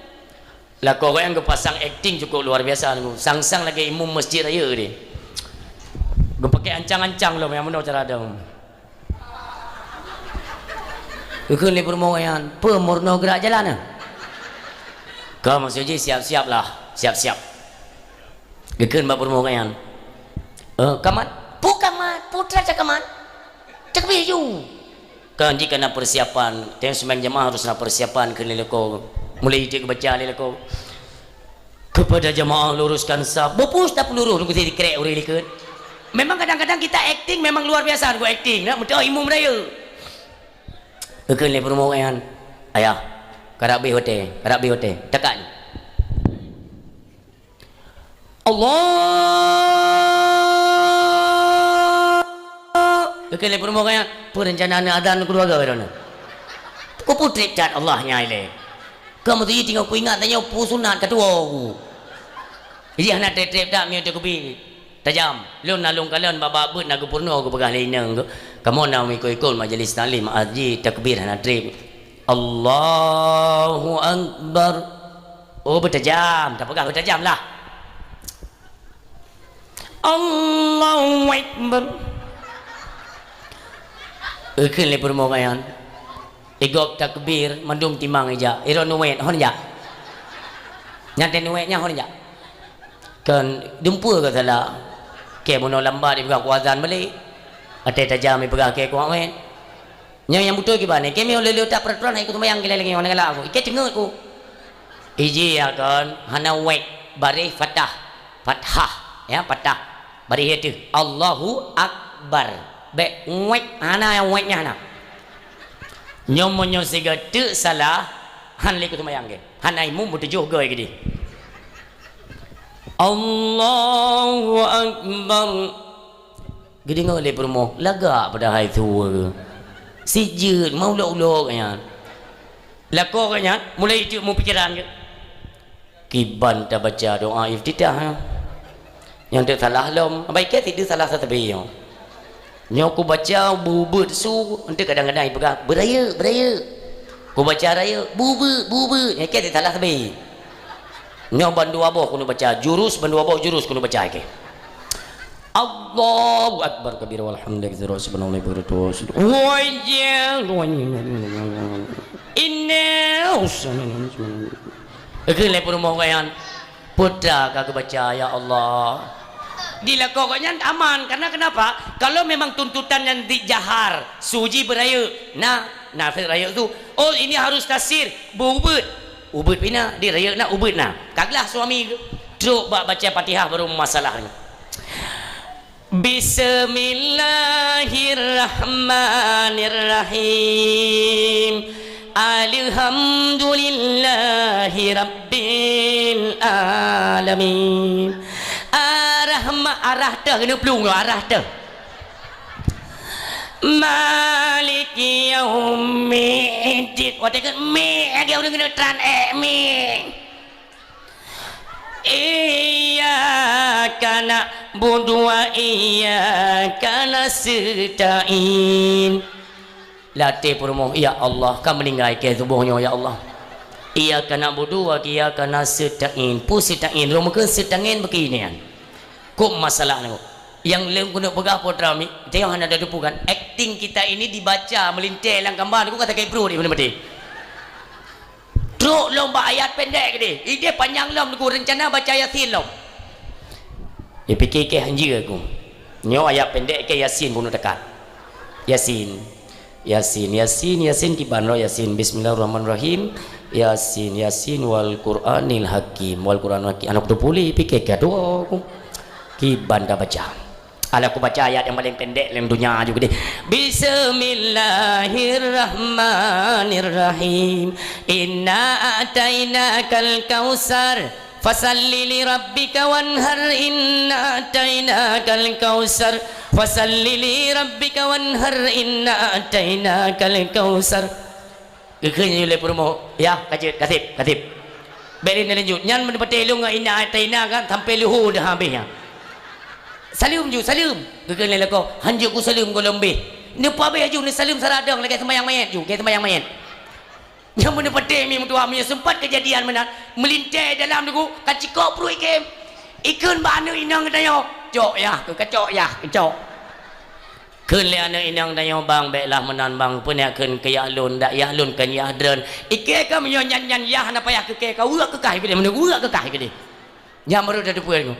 Lakoe gobnyan geupasang akting cukup luar biasa, sang-sang lagèe imum masjid rayeuk deh. Geupakè ancang-ancang lom nyang meunoe cara dong. Geukheun lé peurumoh nyan, "Peue meurunoe geurak jalan, eh?" Ka maksud jih siap-siap lah, siap-siap. Geukheun bak peurumoh nyan, "Eh, kamat?" "Peue kamat, peue teuma kamat? Takbir ju." Kan jih ka na persiapan, tiep seumayang jamaah harus na persiapan keu lé lakoe. Mulai jeuet geubaca lé lakoe. "Kepada jamaah luruskan saf." Bupus tapeurunoe lungkut sikrek ureueng likot. Memang kadang-kadang kita akting memang luar biasa, geu akting, nak meuteumèe imum rayeuk. Geukheun lé peurumoh nyan, "Ayah, karab beh watèe, karab beh watèe. Takat." Allah. Geukheun lé peurumoh nyan, "Peue reuncana aneuk azan keuluwarga droeneuh? Kupeue trép that Allah nyan ilèe? Ka meuteujih teungoh kuingat tanyoe peue sunat ka tuwoe ku." Jih hana trép-trép that meunyoe takbir tajam. Lôn na lôn kalon bak-bak beuet na geupeurunoe geupeugah lé inong geuh, "Kamoe na meuikot-ikot majelis taklim, jih takbir hana trép." Allahu Akbar. Oh, beutajam, tapeugah beutajam lah. Allahu Akbar. Geukheun lé peurumoh nyan. Igob takbir, mandum timang ijak. Droeneuh wét, hon jak. Nyan teuh wét nyan hon jak. Kan dumpeue ka salah. Kèe meunoe lambat ipeugah ku azan balek. Watèe tajam ipeugah kèe ku wét. Nyoe nyang beutôi kiban, ikei meunyoe lé-lé that peuraturan hai kuseumayang keu lagèe nyoe, hana galak aku. Ikei teungeut ku. Iji ya kon, hana wét, baréh fathah. Fathah, ya, fathah. Baréh ateueh. Allahu Akbar. Bèk wét, hana nyang wét nyan hana. Nyoe meunyoe sigoe teuk salah, han lé kuseumayang kèe. Hana imum beutujoh goe keudeh. Allahu Akbar. Geudeungoe lé peurumoh, lagak padahai su. Sijeuet, meuulok-ulok nyan. Lakoe geuh nyan, mulai jeuet meupikiran geuh. Kiban tabaca doa iftitah, ha? Nyang teusalah lom, baikèe sideh salah sateubé nyoe. Nyoe kubaca beubeuet su, eunteuk kadang-kadang ipeugah, "Beurayeuk, beurayeuk." Kubaca rayeuk, "Beubeuet, beubeuet." Nyoe kèe teusalah sabe. Nyoe bandua boh keuneuk baca, jurus bandua boh jurus keuneuk baca kèe. Allahu Akbar kabira walhamdulillahi katsira, subhanallahi bukratan wa asila. Wa iyyakum. Inna. Geukheun lé peurumoh gobnyan, "Peue teuma ka geubaca, ya Allah?" Di lakoe gobnyan aman, karena kenapa? Kalau memang tuntutan nyan di jahar, su jih beurayeuk, na, na rayeuk su. Oh, ini harus tasir, beubeuet. Ubeuet pih na, di rayeuk na, ubeuet na. Ka glah suami geuh. Trok bak baca Fatihah baru masalah nyoe. Bismillahirrahmanirrahim. Alhamdulillahi rabbil alamin. Arahma-, arah teuh keuneuk plueng, arah teuh. Maliki yaumiddin. Watèe kheun mi, lagèe ureueng keuneuk tran ék mi. Iyyaka na'budu wa iyyaka nasta'in. Lam até peurumoh, "Ya Allah, ka meuninggai kèe suboh nyoe, ya Allah. Iyyaka na'budu wa iyyaka nasta'in." Peue nasta'in? Lôn meukeun nasta'in bukon nyan. Kok masalah nyoe? Nyang lôn keuneuk peugah, po teuramik, teuh hana tateupeue kan? Akting kita ini dibaca meulintèe lam kamba, nyoe ka sakét pruet di mana mati. Trok lom bak ayat pendek keudéh. Idéh panyang lom, Teungku, rencana baca Yasin lom. Ipike kèe hanjeuet aku. Nyoe ayat pendek kèe Yasin bunoe takat. Yasin. Yasin, Yasin, Yasin, kiban lom Yasin. Bismillahirrahmanirrahim. Yasin, Yasin, wal Qur'anil Hakim. Wal Qur'anil Hakim. Aneuk tu pulih, pike kèe dua aku. Kiban tabaca. Alah, aku baca ayat nyang paleng pendek lam donya ju keudéh. Bismillahirrahmanirrahim. Inna a'tainakal kautsar. Fasalli li rabbika wanhar. Inna a'tainakal kautsar. Fasalli li rabbika wanhar. Inna a'tainakal kautsar. Geukheun lé peurumoh, "Yah, ka jeuet, ka sép, ka sép." Bèk lé neulanjut. Nyan meuneupatéh lôn ngon inna a'taina kan, sampoe luhô deuh habéh nyan. "Saleuem ju, saleuem." Geukheun lé lakoe, "Hanjeuet kusaleuem gohlom beh." Neupeuhabéh ju, neusaleuem saradong lagèe seumayang manyèt ju, lagèe seumayang manyèt. Nyan meuneupatéh mi meutuah, meunyoe seumpat keujadian meunan, meulintèe dalam Teungku, ka cikok pruet kèe. Ikheun bak aneuk inong geutanyoe, "Cok yah, keu ka cok yah, keu cok." Kheun lé aneuk inong tanyoe, "Bang, bèk lah meunan, Bang. Peue neuk kheun keu yah lôn, dak yah lôn kon yah droen." Ikèe ka meunyoe nyan, nyan yah hana payah keu kèe, ka weuek keu kah keudéh, meunan weuek keu kah keudéh. Nyan baru tateupeue nyoe.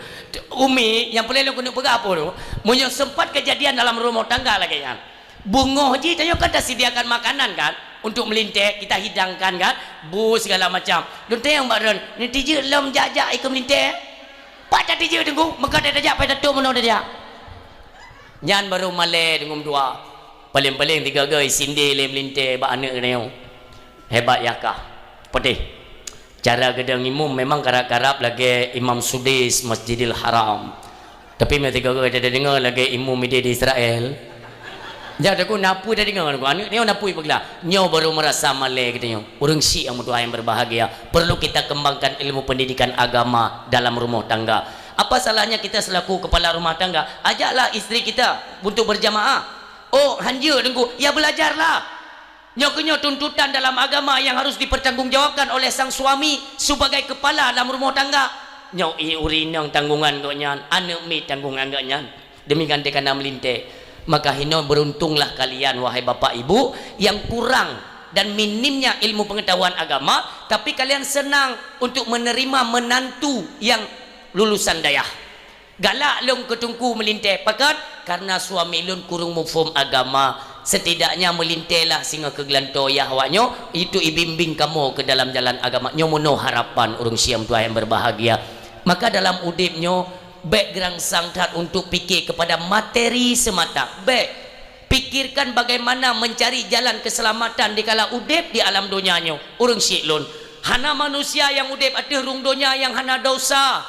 Umi, nyang peureulèe lôn keuneuk peugah peue tu, meunyoe seumpat keujadian dalam rumoh tangga lagèe nyan, beungoh jih tanyoe kan tasediakan makanan kan, untuk meulintèe, kita hidangkan kan, bu segala macam. Lôn tanyong bak droen, "Neutijeuet lom jak-jak ikeu meulintèe?" Pat tatijeuet Teungku, meuka tajak, pat tatôp meunoe tajak. Nyan barô malèe deungon dua. Paleng-paleng tiga goi sindé lé meulintèe bak aneuk geutanyoe. Hebat yah kah. Peudeh. Cara geudong imum memang karab-karab lagèe Imam Sudais Masjidil Haram. Tapi meunyoe tiga goi tadeungoe lagèe imum idéh di Israel. Nyan Teungku, na peue tadeungoe Teungku, aneuk nyoe na peue peugah. Nyoe barô meurasa malèe geutanyoe. Ureueng syiek nyang meutuah nyang berbahagia, perlu kita kembangkan ilmu pendidikan agama dalam rumah tangga. Apa salahnya kita selaku kepala rumah tangga, ajaklah istri kita untuk berjamaah. Oh, hanjeuet Teungku, ya belajarlah. Nyoe keuh nyoe tuntutan dalam agama yang harus dipertanggungjawabkan oleh sang suami sebagai kepala dalam rumah tangga. Nyoe i ureueng inong tanggungan gobnyan, aneuk miet tanggungan gobnyan. Demikian dikana meulintèe. Maka hinoe beruntunglah kalian, wahai bapak ibu, yang kurang dan minimnya ilmu pengetahuan agama, tapi kalian senang untuk menerima menantu yang lulusan dayah. Galak lôn keu Teungku meulintèe, pakon? Karena suami lôn kurang muphom agama. Setidaknya meulintèe lah singoh keu geulantoe yah awak nyoe, itu ibimbing kamoe ke dalam jalan agama. Nyoe meunoe harapan ureueng syiek meutuah nyang berbahagia. Maka dalam udép nyoe, bèk geurangsang that untuk pikir kepada materi semata. Bèk. Pikirkan bagaimana mencari jalan keselamatan dikala udép di alam donya nyoe. Ureueng syiek lôn, hana manusia nyang udép ateueh rhueng donya nyang hana desya,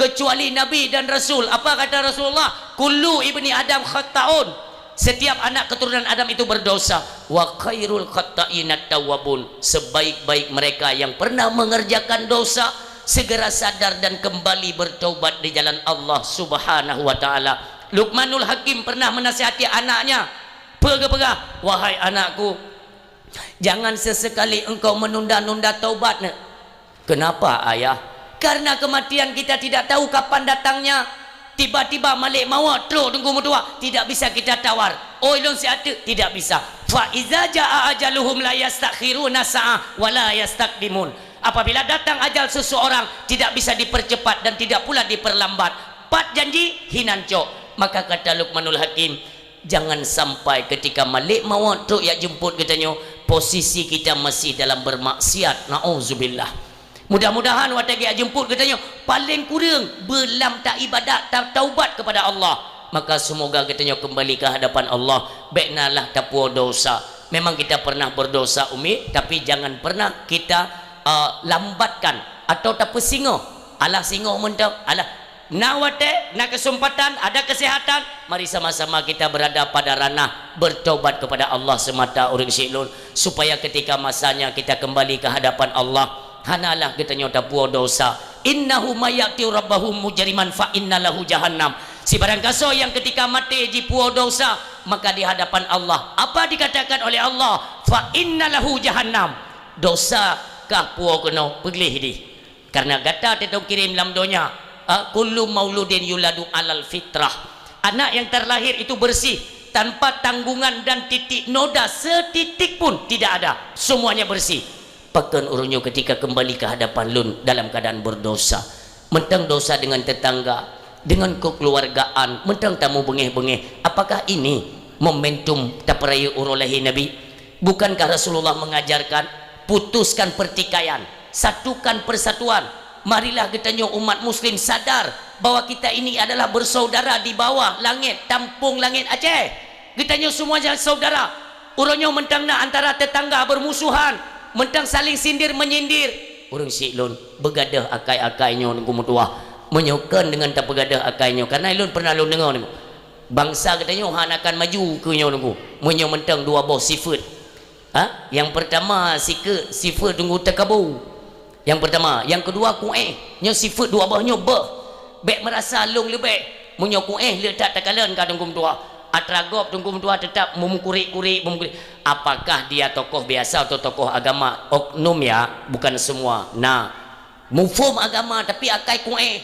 kecuali nabi dan rasul. Apa kata Rasulullah? "Kullu ibni Adam khatta'un." Setiap anak keturunan Adam itu berdosa. "Wa khairul khatta'inat tawwabun." Sebaik-baik mereka yang pernah mengerjakan dosa, segera sadar dan kembali bertaubat di jalan Allah Subhanahu wa Ta'ala. Luqmanul Hakim pernah menasihati anaknya. Peue geupeugah? "Wahai anakku, jangan sesekali engkau menunda-nunda taubat." "Kenapa, Ayah?" "Karena kematian kita tidak tahu kapan datangnya. Tiba-tiba malèk mawöt trok Teungku meutuah, tidak bisa kita tawar. 'Oi, lôn siat teuk,' tidak bisa. 'Fa iza jaa ajaluhum la yastakhiruna sa'ah wa la yastaqdimun.'" Apabila datang ajal seseorang, tidak bisa dipercepat dan tidak pula diperlambat. Pat janji, hinan cok. Maka kata Luqmanul Hakim, jangan sampai ketika malèk mawöt trok jak jemput geutanyoe, posisi kita masih dalam bermaksiat. Nauzubillah. Mudah-mudahan watèe geujak jemput geutanyoe, paleng kureueng beulam taibadat, ta-, taubat kepada Allah. Maka semoga geutanyoe kembali ke hadapan Allah. Bèk na lah tapuwoe dosa. Memang kita pernah berdosa, Umi, tapi jangan pernah kita, eh, lambatkan atau tapeusingoh. Alah singoh mantong, alah Na watèe, na kesempatan, ada kesehatan, mari sama-sama kita berada pada ranah bertobat kepada Allah semata, ureueng syiek lôn, supaya ketika masanya kita kembali ke hadapan Allah, hanalah geutanyoe tapuwoe dosa. "Innahu may ya'ti rabbahu mujriman fa inna lahu jahannam." Sibarang gasoe nyang ketika maté jipuwoe dosa, Maka di hadapan Allah, apa dikatakan oleh Allah? "Fa inna lahu jahannam." Dosa kah puwoe keunoe, peugleh dih. Karena gata teutông kirém lam donya, a, "Kullu mauludin yuladu alal fitrah." Anak yang terlahir itu bersih, tanpa tanggungan dan titik noda setitik pun tidak ada. Semuanya bersih. Pakon uroe nyoe ketika kembali ke hadapan Lôn dalam keadaan berdosa? Mantong dosa dengan tetangga, dengan kekeluargaan, mantong tamu beungéh-beungéh. Apakah ini momentum tapeurayeuk uroe lahé Nabi? Bukankah Rasulullah mengajarkan, putuskan pertikaian, satukan persatuan? Marilah geutanyoe umat muslim sadar bahwa kita ini adalah bersaudara di bawah langét, tampông langét Aceh. Geutanyoe semuanya saudara. Uroe nyoe mantong na antara tetangga bermusuhan, mantong saling sindir menyindir. Ureuëng syiek lôn, beugadôh akai-akai nyoe Teungku meutuah. Meunyoe kon deungon tapeugadôh akai nyoe, karena lôn pernah lôn deungoe, bangsa geutanyoe hana akan maju keu nyoe Teungku. Meunyoe mantong dua boh sifeuet. Ha? Nyang pertama, sikeue sifeuet Teungku teukabu. Nyang pertama, nyang keudua kuéh. Nyoe sifeuet dua boh nyoe beuh. Bék meurasa lôn leubeh. Meunyoe kuéh le that takalon ka Teungku meutuah. Atra gob Teungku meutuah teutap meumeukurek-kurek, meumeukurek. Apakah dia tokoh biasa atau tokoh agama? Oknum ya, bukan semua. Nah, muphom agama tapi akai kuéh.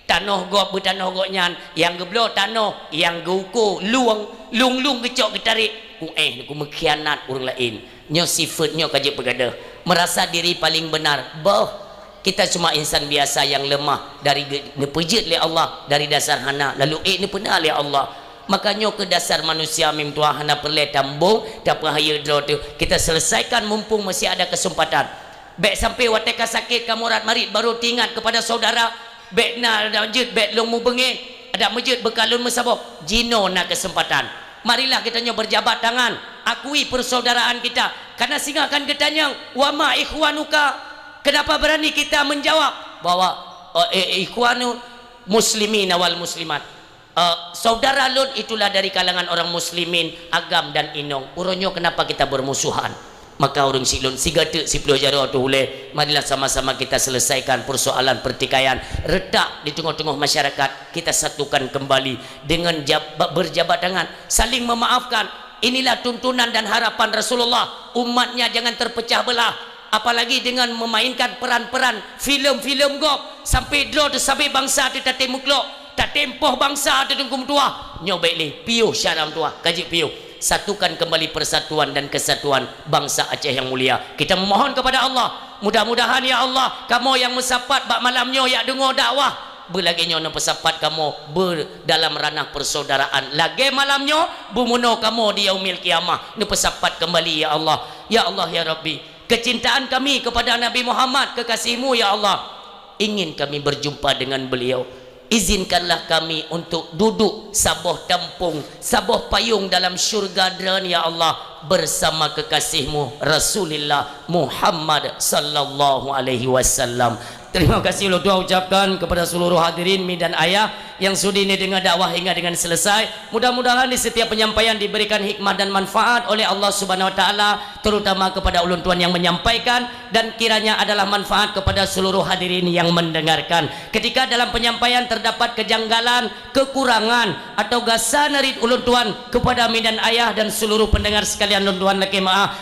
Tanoh gob beutanoh gobnyan, nyang geubloe tanoh, nyang geuuko lueng, lueng-lueng geucok geutarek, kuéh Teungku meukhianat ureuëng laén. Nyoe sifeuet nyoe ka jeuet peugadôh, meurasa diri paléng beunar. Boh, kita cuma insan biasa nyang leumah, dari ge-, neupeujeuet lé Allah, dari dasar hana, lalu ék neupeuna lé Allah. Maka nyoe keuh dasar manusia meutuah hana peureulée tambong, tapeuhayeue droe teuh. Kita selesaikan mumpung masih ada kesempatan. Bék sampai watée ka sakét, ka murat marit, baru teuingat kepada saudara. Bék na adak jeuet bék lôn mubeungéh, adak meujeuet beukalon meusaboh. Jinoe na keuseumpatan. Marilah geutanyoe beujabat tangan, akui persaudaraan kita. Karena singoh kan geutanyong, "Wa ma ikhwanuka?" Kenapa berani kita menjawab bahwa, eh, eh, ikhwanu muslimin wal muslimat. Eh, saudara lôn itulah dari kalangan orang muslimin, agam dan inong. Uroe nyoe kenapa kita bermusuhan? Maka ureuëng syiek lôn, siga teuk siploh jaroe teuh ulée, marilah sama-sama kita selesaikan persoalan pertikaian retak di teungoh-teungoh masyarakat. Kita satukan kembali dengan jab-, berjabat tangan, saling memaafkan. Inilah tuntunan dan harapan Rasulullah, umatnya jangan terpecah belah, apalagi dengan memainkan peran-peran filem-filem gob, sampai droe teuh sabe bangsa teuh tatem meuklok. Tatem poh bangsa teuh Teungku meutuah. Nyoe bék lé, piôh syara meutuah, ka jeuet piôh. Satukan kembali persatuan dan kesatuan bangsa Aceh yang mulia. Kita memohon kepada Allah, mudah-mudahan ya Allah, kamoe nyang meusapat bak malam nyoe jak deungoe dakwah, beulagée nyoe neupeusapat kamoe be-, dalam ranah persaudaraan. Lagée malam nyoe, beumeunoe kamoe di Yaumil Qiyamah, neupeusapat kembali ya Allah. Ya Allah ya Rabbi, kecintaan kami kepada Nabi Muhammad, kekasih-Mu ya Allah. Ingin kami berjumpa dengan beliau. Izinkanlah kami untuk duduk saboh tampong, saboh payong dalam syurga Droen, ya Allah, bersama kekasih-Mu, Rasulillah Muhammad sallallahu alaihi wasallam. Terima kasih ulôn tuan ucapkan kepada seluruh hadirin mi dan ayah yang sudi ni dengar dakwah hingga dengan selesai. Mudah-mudahan di setiap penyampaian diberikan hikmah dan manfaat oleh Allah Subhanahu wa Taala, terutama kepada ulôn tuan yang menyampaikan, dan kiranya adalah manfaat kepada seluruh hadirin yang mendengarkan. Ketika dalam penyampaian terdapat kejanggalan, kekurangan, atau gasa narit ulôn tuan kepada mi dan ayah dan seluruh pendengar sekalian, ulôn tuan lakée meuáh.